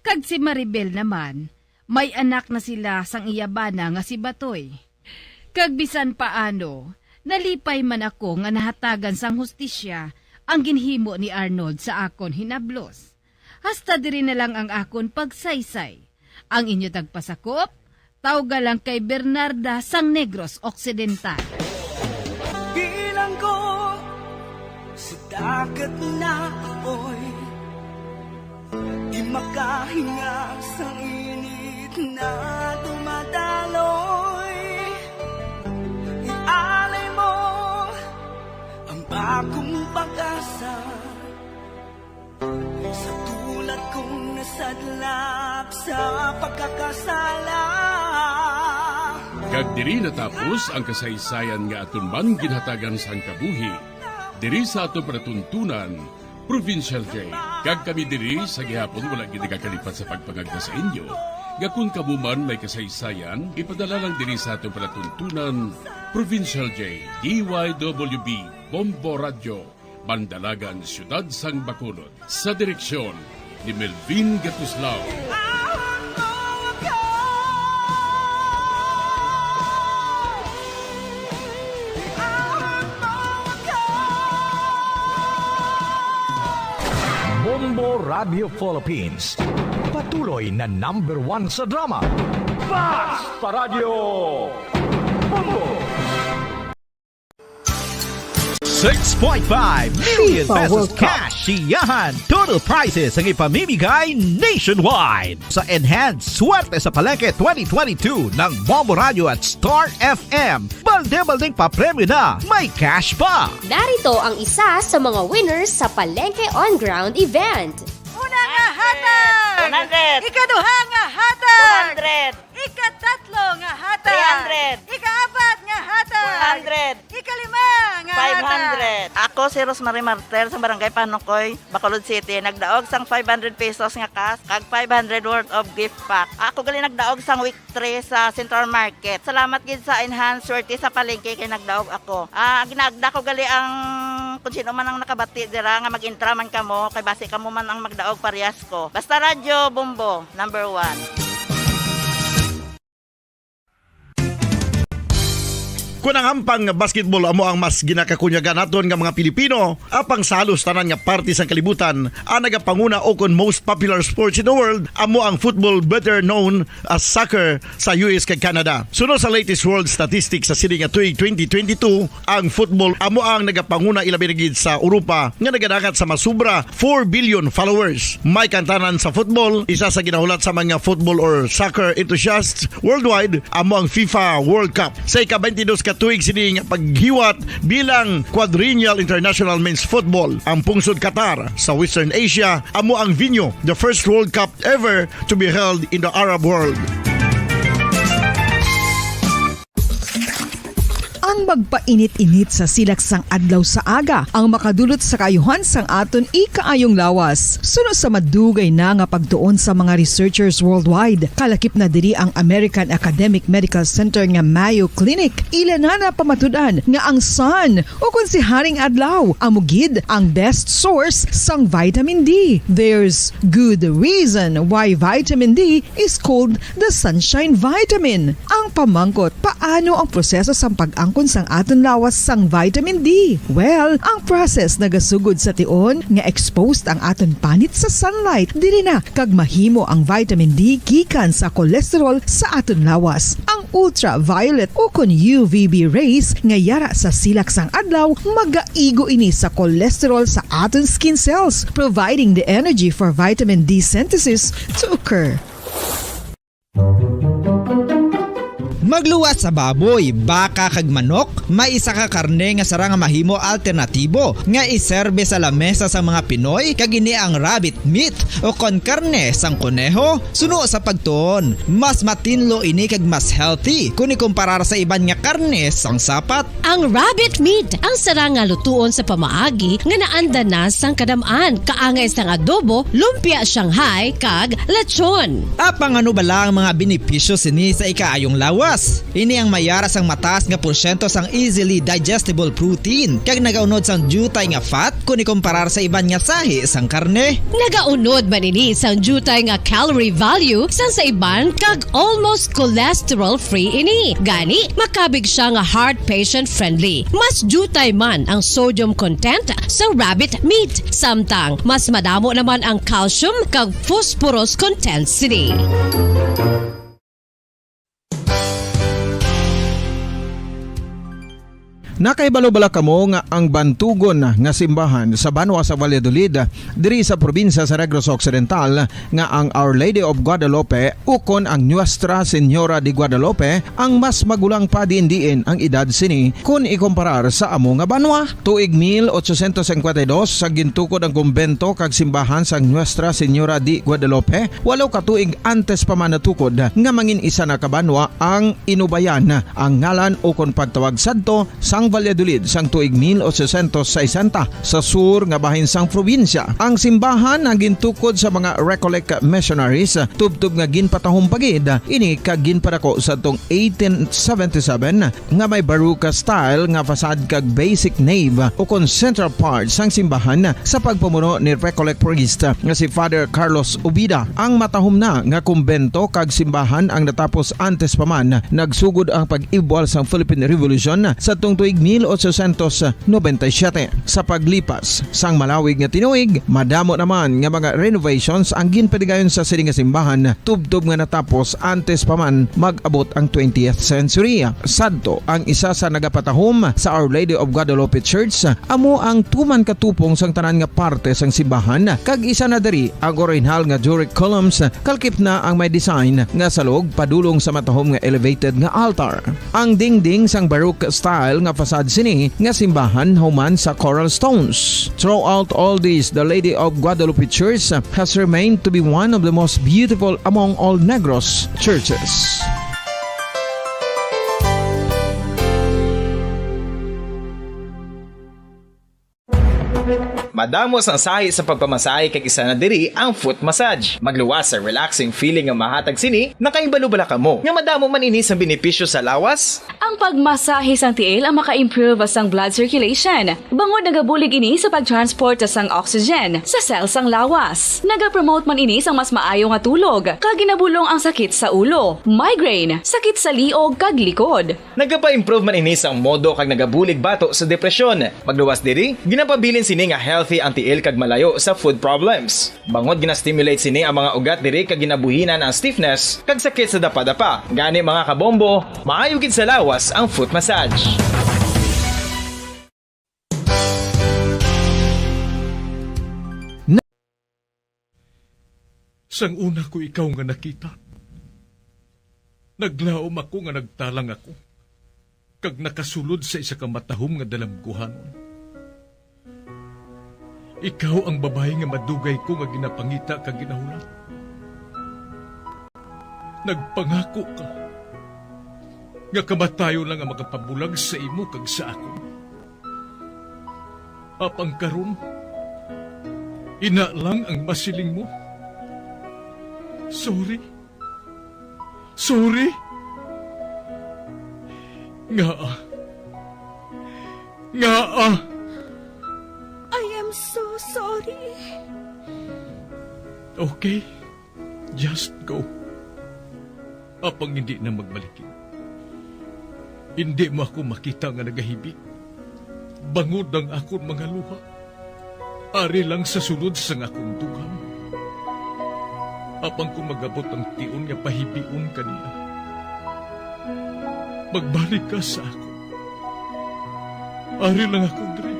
Kag si Maribel naman, May anak na sila sang iya bana nga si Batoy. Kag bisan paano, nalipay man ako nga nahatagan sang hustisya ang ginhimo ni Arnold sa akon hinablos. Hasta diri na lang ang akon pagsaysay. Ang inyo tagpasakop, tawga lang kay Bernarda sang Negros Occidental. Bilang ko sa dagat na apoy, di makahinga sa init na dumadaloy. Ialay mo ang akong pag-asa. Sa tulad kong nasadlak sa pagkakasala. Kag diri natapos ang kasaysayan nga aton man ginhatagan sang kabuhi diri sa aton palatuntunan, Provincial J. Kag kami diri sa gihapon wala gid nagakalipat sa pagpangagda sa inyo nga kon kamo man may kasaysayan, ipadala lang diri sa aton palatuntunan, Provincial J, D Y W B, Bombo Radyo, Bandalagan, Siyudad sang Bacolod, sa direksyon ni Melvin Gatuslao. Bombo Radio Philippines, patuloy na number one sa drama. Basta Radyo Bombo! Six point five million FIFA pesos World Cup cash siyahan, total prizes ang ipamimigay nationwide. Sa Enhanced Swerte sa Palengke twenty twenty-two ng Bombo Radio at Star F M, balde-baldeng papremyo na, may cash pa. Narito ang isa sa mga winners sa Palengke On Ground event. Una nga hatag! One hundred. Ikaduha nga hatag! Two hundred. Ikatatlo nga hatag. Three hundred. Ikaapat nga hatag. Four hundred. Ikalima nga hatag. Five hundred. Ako si Rosemary Martel sa Barangay Panukoy, Bacolod City. Nagdaog sang five hundred pesos nga cash kag five hundred worth of gift pack. Ako gali nagdaog sang week three sa Central Market. Salamat gid sa Enhanced Swerte sa Palengke kay nagdaog ako. Ah, ginaagda ko gali ang kung sino man ang nakabati dira nga mag-intra man kamo kay basi kamo man ang magdaog parehas ko. Basta Radyo Bombo, number one. Kon ang ampang nga basketball amo ang mas ginakakunyagan naton nga mga Pilipino, apang sa halos tanan nga parte sang kalibutan, ang nagapanguna o kon most popular sports in the world amo ang football, better known as soccer, sa U S kag Canada. Suno sa latest world statistics sa sini nga tuig twenty twenty-two, ang football amo ang nagapanguna, ilabi na gid sa Europa nga nagadangat sa masubra four billion followers. May kantanan sa football, isa sa ginahulat sa mga football or soccer enthusiasts worldwide, amo ang FIFA World Cup. Sa ika-twenty-dos ka tuig sini nga paghiwat bilang Quadrennial International Men's Football, ang pungsod Qatar sa Western Asia amo ang venue, the first World Cup ever to be held in the Arab world. Ang magpainit-init sa silak sang adlaw sa aga ang makadulot sa kaayuhan sang aton ikaayong lawas. Suno sa madugay na nga pagtuon sa mga researchers worldwide, kalakip na diri ang American Academic Medical Center nga Mayo Clinic. Ila na napamatud-an nga ang sun, o kon si Haring Adlaw, amo gid ang best source sang vitamin D. There's good reason why vitamin D is called the sunshine vitamin. Ang pamangkot, paano ang proseso sang pag-angkon sang aton lawas sang vitamin D? Well, ang process nagasugod sa tion nga exposed ang aton panit sa sunlight. Diri na kag mahimo ang vitamin D gikan sa cholesterol sa aton lawas. Ang ultraviolet o kon U V B rays nga yara sa silak sang adlaw magaigo ini sa cholesterol sa aton skin cells, providing the energy for vitamin D synthesis to occur. Magluwas sa baboy, baka, kag manok, may isa ka karne nga sarang nga mahimo alternatibo nga iserbe sa lamesa sa mga Pinoy, kag ini ang rabbit meat o kon karne sang koneho. Suno sa pagtuon, mas matinlo ini kag mas healthy kon ikumparar sa iban nga karne sang sapat. Ang rabbit meat ang sarang nga lutuon sa pamaagi nga naanda na sang kadam-an, kaangay sang adobo, lumpia Shanghai, kag lechon. Apang ano bala ang mga benepisyo sini sa ikaayong lawas? Ini ang may ara sang mataas nga porsyento sang easily digestible protein kag nagaunod sang diutay nga fat kon ikomparar sa iban nga sahi sang karne. Nagaunod man ini sang diutay nga calorie value sang sa iban kag almost cholesterol-free ini. Gani, makabig siya nga heart patient-friendly. Mas diutay man ang sodium content sa rabbit meat, samtang mas madamo naman ang calcium kag phosphorus content sini. Nakahibalo bala kamo nga ang bantugon nga simbahan sa banwa sa Valladolid, diri sa probinsya sa Negros Occidental, nga ang Our Lady of Guadalupe ukon ang Nuestra Señora de Guadalupe ang mas magulang pa diin-diin ang edad sini kon ikomparar sa amo nga banwa? Tuig mil ochocientos cincuenta y dos sa gintukod ang kumbento kag simbahan sang Nuestra Señora de Guadalupe, walo ka tuig antes pa man natukod nga mangin isa na ka banwa ang Inubayan, ang ngalan ukon pagtawag sadto sang Valladolid sang tuig mil ochocientos sesenta sa sur nga bahin sang probinsya. Ang simbahan ang gintukod sa mga Recollect missionaries, tubtob nga ginpatahom pa gid ini kag ginpadako sadtong eighteen seventy-seven nga may Baroque style nga facade kag basic nave ukon central part sang simbahan sa pagpamuno ni Recollect priest nga si Father Carlos Ubida. Ang matahom na nga kumbento kag simbahan ang natapos antes pa man nagsugod ang pag-ibwal sang Philippine Revolution sadtong tuig mil ochocientos noventa y siete. Sa paglipas sang malawig nga tinuig, madamo naman nga mga renovations ang ginpadigayon sa sini nga simbahan, tubtob nga natapos antes pa man mag-abot ang twentieth century. Sadto, ang isa sa nagapatahom sa Our Lady of Guadalupe Church amo ang tuman ka tupong sang tanan nga parte sang simbahan, kag isa na diri ang orihinal nga Doric columns, kalkip na ang may design nga salog padulong sa matahom nga elevated nga altar. Ang dingding sang Baroque style nga facade sini nga simbahan human sa coral stones. Throughout all this, the Lady of Guadalupe Church has remained to be one of the most beautiful among all Negros churches. Madamo sang sahi sa pagpamasahe kag isa na diri ang foot massage. Magluwas sa relaxing feeling nga mahatag sini, nakahibalo bala kamo nga madamo man ini sang benepisyo sa lawas? Ang pagmasahe sang tiil ang maka-improve sang blood circulation, bangod nagabulig ini sa pag-transport sang oxygen sa cell sang lawas. Nagapromote man ini sang mas maayo nga tulog, kag ginabulong ang sakit sa ulo, migraine, sakit sa liog kag likod. Nagapa-improve man ini sang modo kag nagabulig bato sa depresyon. Magluwas diri, ginapabilin sini nga healthy ang tiil kag malayo sa foot problems. Bangod gina-stimulate sini ang mga ugat diri kag ginabuhinan ang stiffness kag sakit sa dapadapa. Gani, mga kabombo, maayo gid sa lawas ang foot massage. Sang una ko ikaw nga nakita, naglaom ako nga nagtalang ako, kag nakasulod sa isa ka matahom nga dalamguhanon. Ikaw ang babayi nga madugay ko nga ginapangita kag ginahulat. Nagpangako ka nga kamatayon lang ang makapabulag sa imo kag sa akon. Apang karon, ina lang ang masiling mo. Sorry. Sorry. Ngaa? Ngaa? I am so sorry. Okay. Just go. Apang hindi na magbalik. Hindi mo ako makita nga nagahibi. Bangod ang akon mga luha, ari lang sa sulod sang akon dughan. Apang kon mag-abot ang tion nga pahibion ka niya, magbalik ka sa akon. Ari lang ako diri,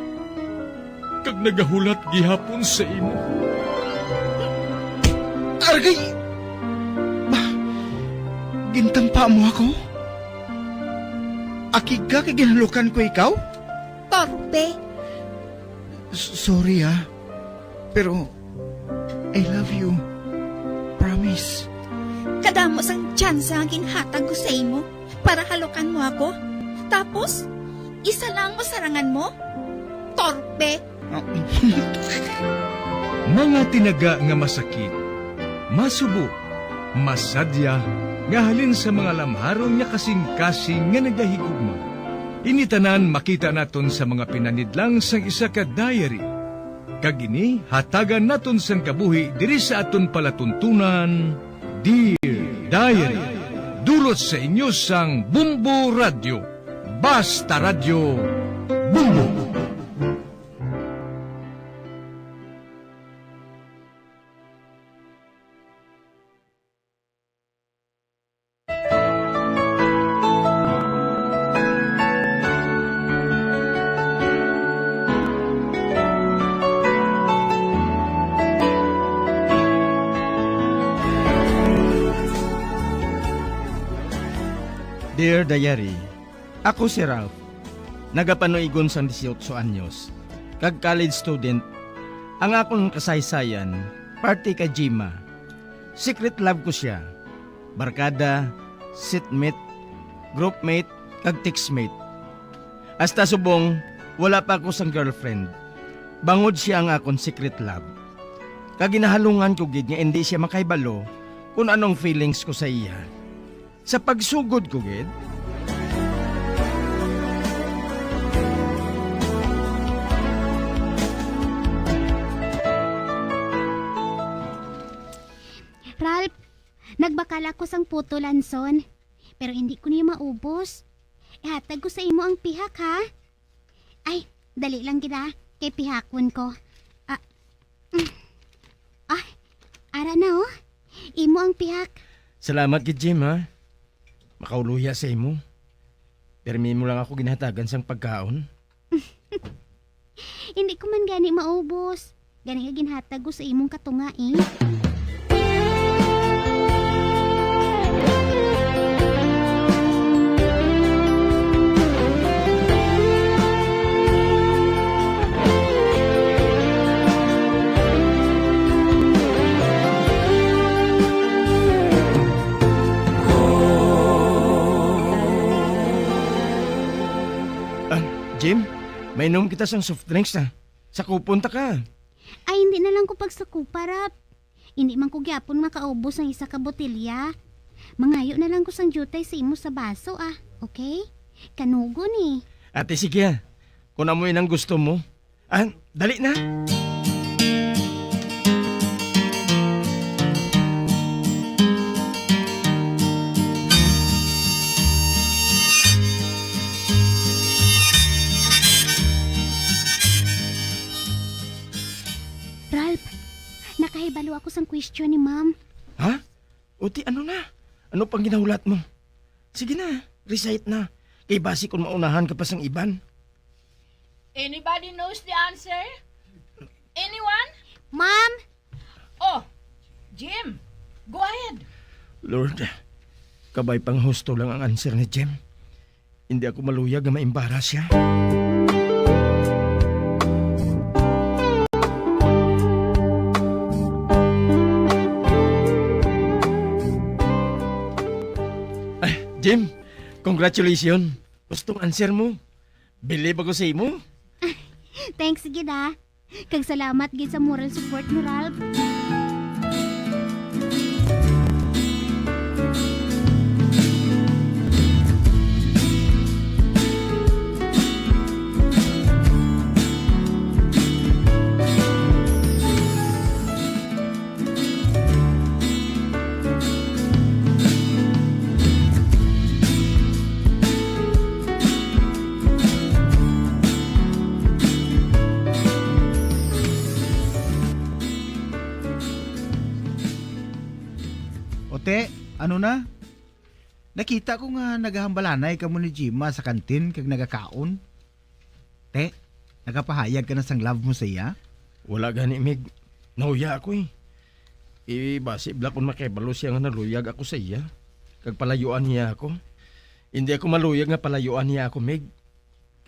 kag nagahulat gihapon sa imo. Aragay! Ba, gintampa mo ako? Akig ka kay ginhalukan ko ikaw? Torpe. S-, sorry, ah. Pero, I love you. Promise. Kadamo sang tsansa nga ginhatag ko sa imo para halukan mo ako. Tapos, isa lang mo sarangan mo? Torpe. Mga tinaga nga masakit, masubo, masadya, nga halin sa mga lamharon nga kasing-kasing nga nagahigugma. Ini tanan makita naton sa mga pinanidlang sang isa ka diary. Kag ini hatagan naton sang kabuhi diri sa aton palatuntunan, Dear Diary. Dulot sa inyo sang Bumbo Radyo. Basta Radyo, Bumbo! Dear Diary, ako si Ralph. Nagapanuigon sang dieciocho anyos, kag college student. Ang akon kasaysayan, parte kay Jima. Secret love ko sia. Barkada, seatmate, groupmate, kag textmate. Hasta subong, wala pa ako sang girlfriend. Bangod sia ang akon secret love. Kag ginahalungan ko gid nga indi sia makahibalo kon ano ang feelings ko sa iya. Sa pagsugod ko gid. Ralph, nagbakal ako sang puto lanson, pero hindi ko niya maubos. Ihatag ko sa imo ang pihak, ha? Ay, dali lang gid, ah, kay pihakon ko. Ah, mm. Ay, ara na, oh. Imo ang pihak. Salamat gid, Jim, ha? Makauloya sa imo. Pirmi mo lang ako ginhatagan sang pagkaon. Hindi ko man gani maubos. Gani nga ginhatag ko sa imong katunga, eh. Ah, Jim, mainom kita sang soft drinks, ah. Sakupon ta ka. Ay, hindi na lang ko pagsakupa, Rap. Hindi man ko gyapon makaubos ang isa ka botelya. Mangayo na lang ko sang diutay sa imo sa baso, ah. Okay? Kanugon, eh. Ate, sige, ah. Kung amo inang gusto mo. Ah, dali na. Ralph, nakahibalo ako sang question ni Ma'am. Ha? O ti, ano na? Ano pang ginahulat mo? Sige na, recite na. Kay basi kung maunahan ka pa sang iban. Anybody knows the answer? Anyone? Ma'am! Oh, Jim, go ahead. Lord, kabay pang husto lang ang answer ni Jim. Hindi ako maluyag nga maimbaras siya. Ay, Jim, congratulations. Gustong answer mo. Believe ako sa imo. Thanks gid, ah. Kag salamat gid sa moral support ni Ralph. Ote, ano na? Nakita ko nga nagahambalanay kamo ni Jima sa kantin kag nagakaon. Te, nakapahayag ka na sang love mo sa iya? Wala gani, Mig. Nahuya ako, eh. Eh, basi bala kon makahibalo siya nga naluyag ako sa iya, kag palayuan niya ako. Hindi ako maluyag nga palayuan niya ako, Mig.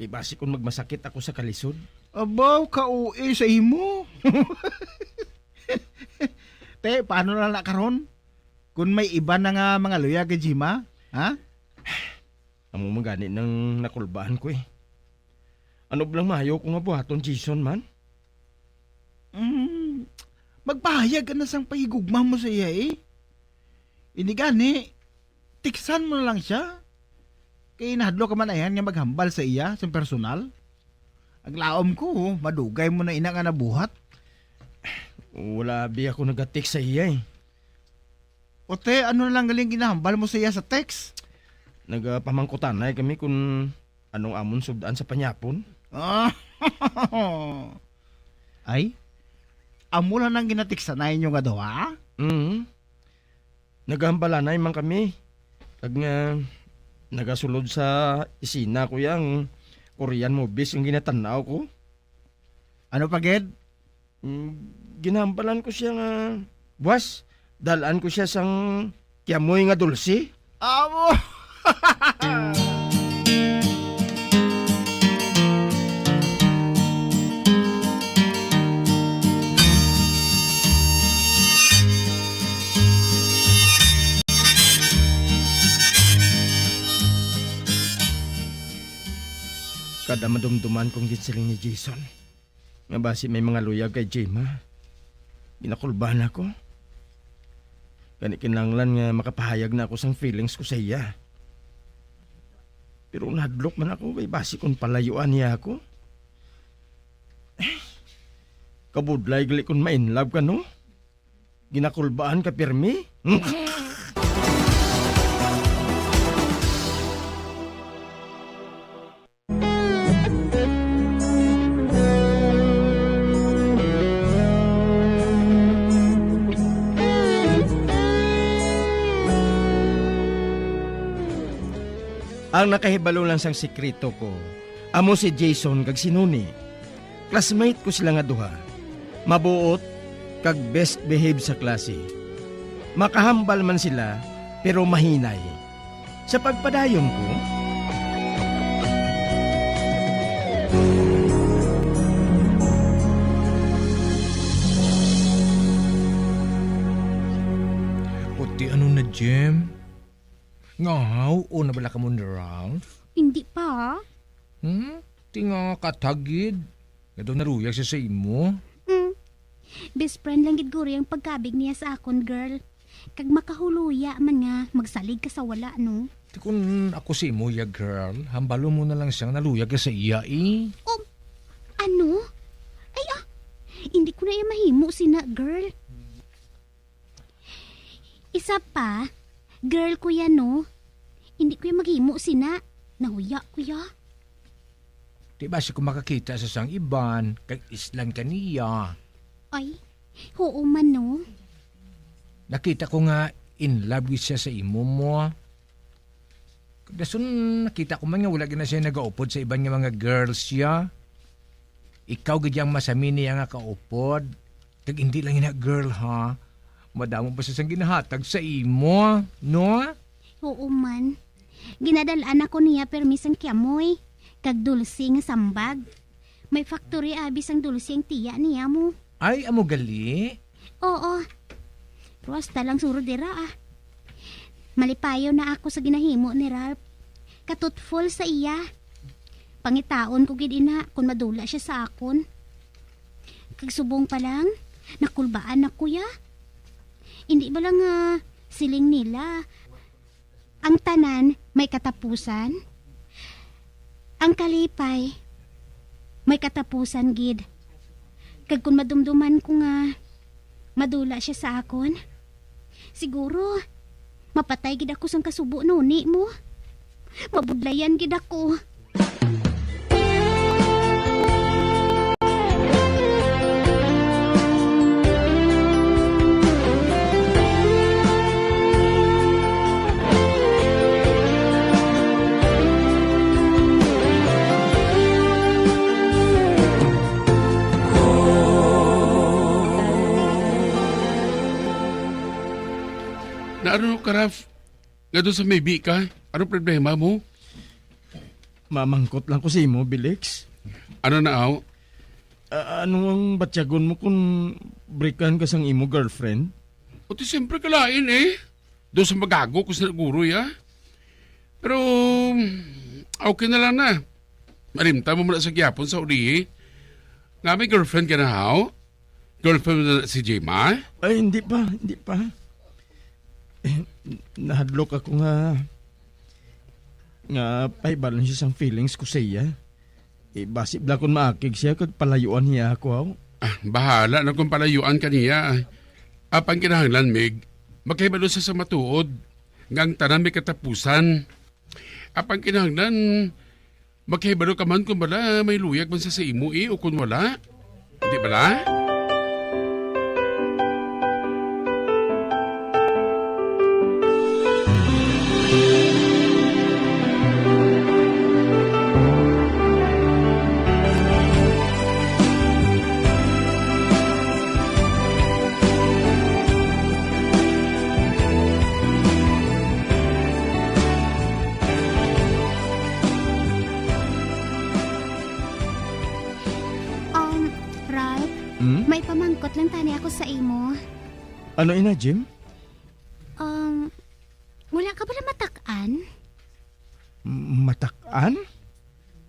Kay basi kon magmasakit ako sa kalisod. Abaw, ka-O A sa imo. Te, paano na na karon? Kon may iban na nga mangaluyag kay Jima, ha? Amo man gani nang nakulbaan ko, eh. Ano bala ang maayo ko nga buhaton, Jason, man? Mm, magpahayag ka na sang pahigugma mo sa iya, eh. Ini gani, Tiksan mo na lang siya. Kay nahadlok ka man ayhan nga maghambal sa iya sing personal. Ang laom ko, madugay mo na ina nga nabuhat. Wala abi ako nagatext sa iya, eh. O te, ano na lang galing ginahambal mo sa iya sa text? Nagapamangkutanay kami kung anong amon sud-an sa panyapon. Ah, ay, amo lang nang ginatiksanay nyo nga duha? Mm. Nagahambalanay man kami. Kag nga, nagasulod sa isina ko yang Korean movies ang ginatanaw ko. Ano pa gid? Mm, ginhambalan ko siya nga, "Buwas, dalan ko siya sang kiamoy nga dulce." Amo! Kada madumduman kong ginsiling ni Jason, nga basi may mga luyag kay Jema. Ginakulbahan ako. Gani kinahanglan nga makapahayag na ako sang feelings ko sa iya. Pero nahadlok man ako kay basi kung palayuan niya ako. Eh, kabudlay gali kung ma-in love ka, no? Ginakulbaan ka pirmi? Ang nakahibalo lang sang sikreto ko, amo si Jason kag si Noni. Classmate ko sila nga duha. Mabuot kag best behave sa klase. Makahambal man sila, pero mahinay. Sa pagpadayon ko, Puti ano na, Jem? Ngahaw o na bala kamo ni Ralph? Hindi pa. Hmm? Ti nga katagid. Nga daw naluyag siya sa imo. Mm. Best friend lang gid guro ang pagkabig niya sa akon, girl. Kag makahuluya man nga magsalig ka sa wala, no? Ti kun ako sa imo, ya girl, hambalo mo na lang siya nga naluyag ka sa iya, eh. Oh, ano? Ay, ah, hindi ko na iya mahimo sina, girl. Isa pa, girl ko yan, no? Hindi ko yan maghimo sina. Nahuya ko ya. Di ba siya kung makakita sa sang iban, kag islan ka niya? Ay, oo man, no? Nakita ko nga in love gid siya sa imo mo. Kag dason nakita ko man nga wala gid na siya nagaupod sa iban nga mga girls siya. Ikaw gid yang masami niya nga kaupod. Kag hindi lang ina girl, ha. Madamo pa siya sang ginahatag sa imo, no? Oo man. Ginadal-an ako niya permi sang kiamoy, kag dulce nga sambag. May factory abi sang dulce ang tiya niya mo. Ay, amo gali? Oo. Pero hasta lang suro dira, ah. Malipayon na ako sa ginahimo ni Ralph. Katutful sa iya. Pangitaon ko gid ina kung madula siya sa akon. Kag subong pa lang, nakulbaan na ko ya. Hindi ba lang nga siling nila, ang tanan may katapusan? Ang kalipay may katapusan gid. Kag kung madumduman ko nga madula siya sa akon, siguro mapatay gid ako sang kasubo nuni mo. Mabudlayan gid ako. Naano ka, Raf? Nga doon sa maybe ka? Ano problema mo? Mamangkot lang ko sa imo, Bilix. Ano na, aw? A-, ano ang batyagon mo kung breakan ka sang imo girlfriend? O, ti siyempre kalain, eh. Doon sa magago ko sa guro, ya. Pero, okay na lang na. Malimtan mo muna sa gyapon sa uli, eh. Nga may girlfriend ka na, haw? Girlfriend mo na si Jema? Ay, hindi pa, hindi pa. Nahadlok ako nga, nga pahibalan siya sang feelings ko sa iya. Eh, basi bala kon maakig siya kag palayuan niya ako, aw. Ah, bahala na kung palayuan ka niya. Apang kinahanglan, Mig, makahibalo siya sa matuod nga ang tanan may katapusan. Apang kinahanglan, makahibalo ka man kung bala may luyag man siya sa imo, eh, o kung wala. Di bala? Um, Ralph, Hmm? may pamangkot lang tani ako sa imo. Ano ina, Jim? Um, wala ka bala matak-an? M-, matak-an?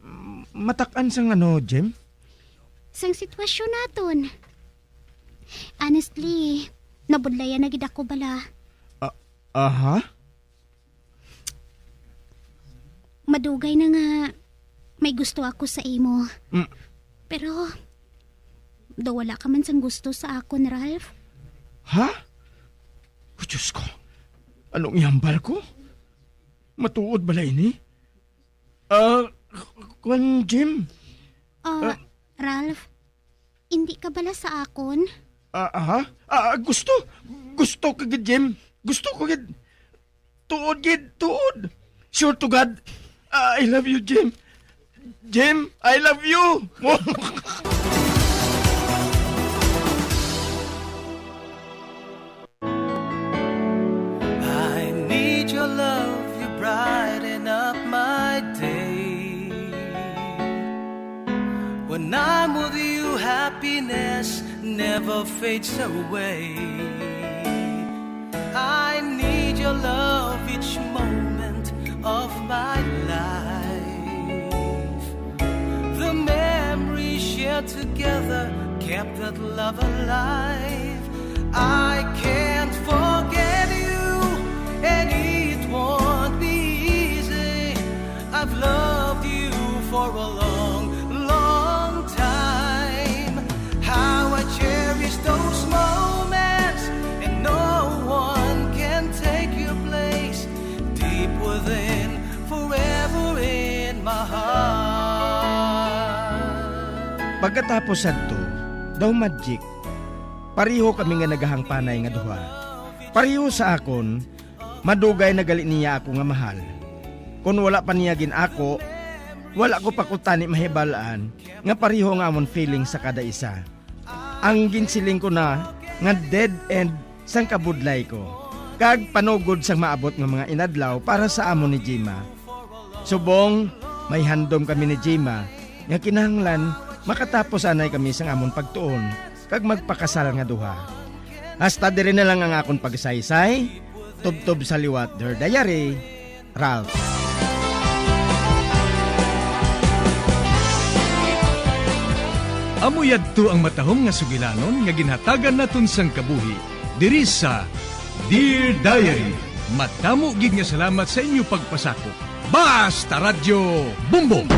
M-, matak-an sang ano, Jim? Sang sitwasyon naton. Honestly, nabudlayan na gid ako bala. A-, aha? Madugay na nga may gusto ako sa imo. Mm. Pero, daw wala ka man sang gusto sa akon, Ralph. Ha? Oh, Diyos ko. Anong ihambal ko? Matuod bala ini? Ah, kwan, Jim? Ah, Ah. Ralph, hindi ka bala sa akon? Ah, aha? Ah, gusto. Gusto ka gid, Jim. Gusto ko gid. Tuod gid, tuod. Sure to God. Ah, I love you, Jim. Jim, I love you. I need your love, you brighten up my day. When I'm with you, happiness never fades away. I need your love each moment of my life. The memories shared together kept that love alive. I can't forget you, and it won't be easy. I've loved you for a long, long time. How I cherish those moments, and no one can take your place. Deep within, forever in my heart. Pagkatapos sadto, daw magic, pareho kami nga nagahangpanay nga duha. Pareho sa akon, madugay na gali niya ako nga mahal. Kon wala pa niya gin-ako, wala ko pa kuntani mahibal-an nga pareho ang amon feeling sa kada isa. Ang ginsiling ko na nga dead end sang kabudlay ko, kag panugod sang maabot nga mga inadlaw para sa amon ni Jima. Subong may handom kami ni Jima nga kinahanglan makatapos anay kami sang amon pagtuon kag magpakasal nga duha. Hasta diri na lang ang akon pagsaysay, tubtob sa liwat, Dear Diary, Ralph. Amo yadto ang matahom nga sugilanon nga ginhatagan naton sang kabuhi diri sa Dear Diary. Madamo gid nga salamat sa inyo pagpasakop. Basta Radyo Bumbong!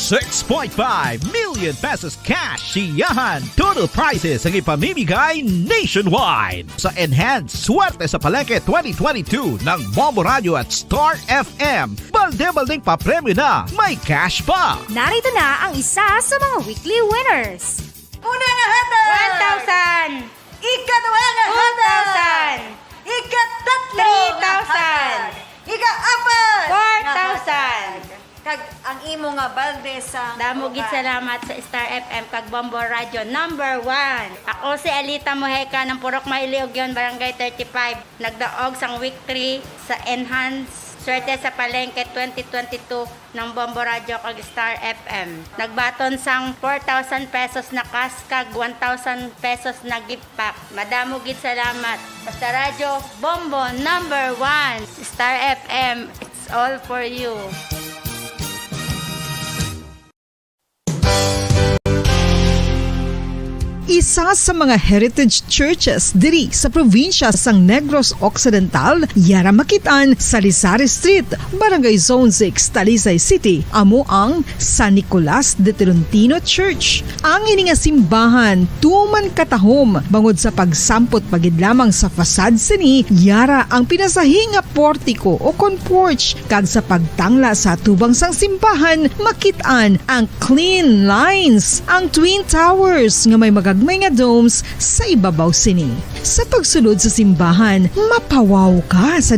Six point five million pesos cash siyahan total prizes ang ipamimigay nationwide sa Enhanced Swerte sa Palengke twenty twenty-two ng Bombo Radio at Star F M. Balde-baldeng papremyo na, may cash pa. Narito na ang isa sa mga weekly winners. Una nga hatag! One thousand! Ikaduha nga hatag! Two thousand! Ikatatlo nga hatag! Three thousand! Ikaapat nga hatag! Four thousand! Kag ang imo nga balde sa Damo gid salamat sa Star F M kag Bombo Radio number one. Ako si Alita Mojeca ng Purok Mailiog yon, Barangay thirty-five. Nagdaog sang week three sa Enhance Swerte sa Palengke twenty twenty-two ng Bombo Radio kag Star F M. Nagbaton sang four thousand pesos na cash kag one thousand pesos na gift pack. Madamo gid salamat. Basta Radyo Bombo number one. Star F M, it's all for you. Isa sa mga heritage churches diri sa probinsya sang Negros Occidental, yara makit-an sa Lisari Street, Barangay Zone six, Talisay City, amo ang San Nicolas de Tolentino Church. Ang ini nga simbahan tuman katahom bangod sa pagsampot pa gid lamang sa facade sini, yara ang pinasahi nga portiko o kon porch, kag sa pagtangla sa atubang sang simbahan, makit-an ang clean lines, ang Twin Towers nga may magagmay nga domes sa ibabaw sini. Sa pagsulod sa simbahan, mapawaw ka sa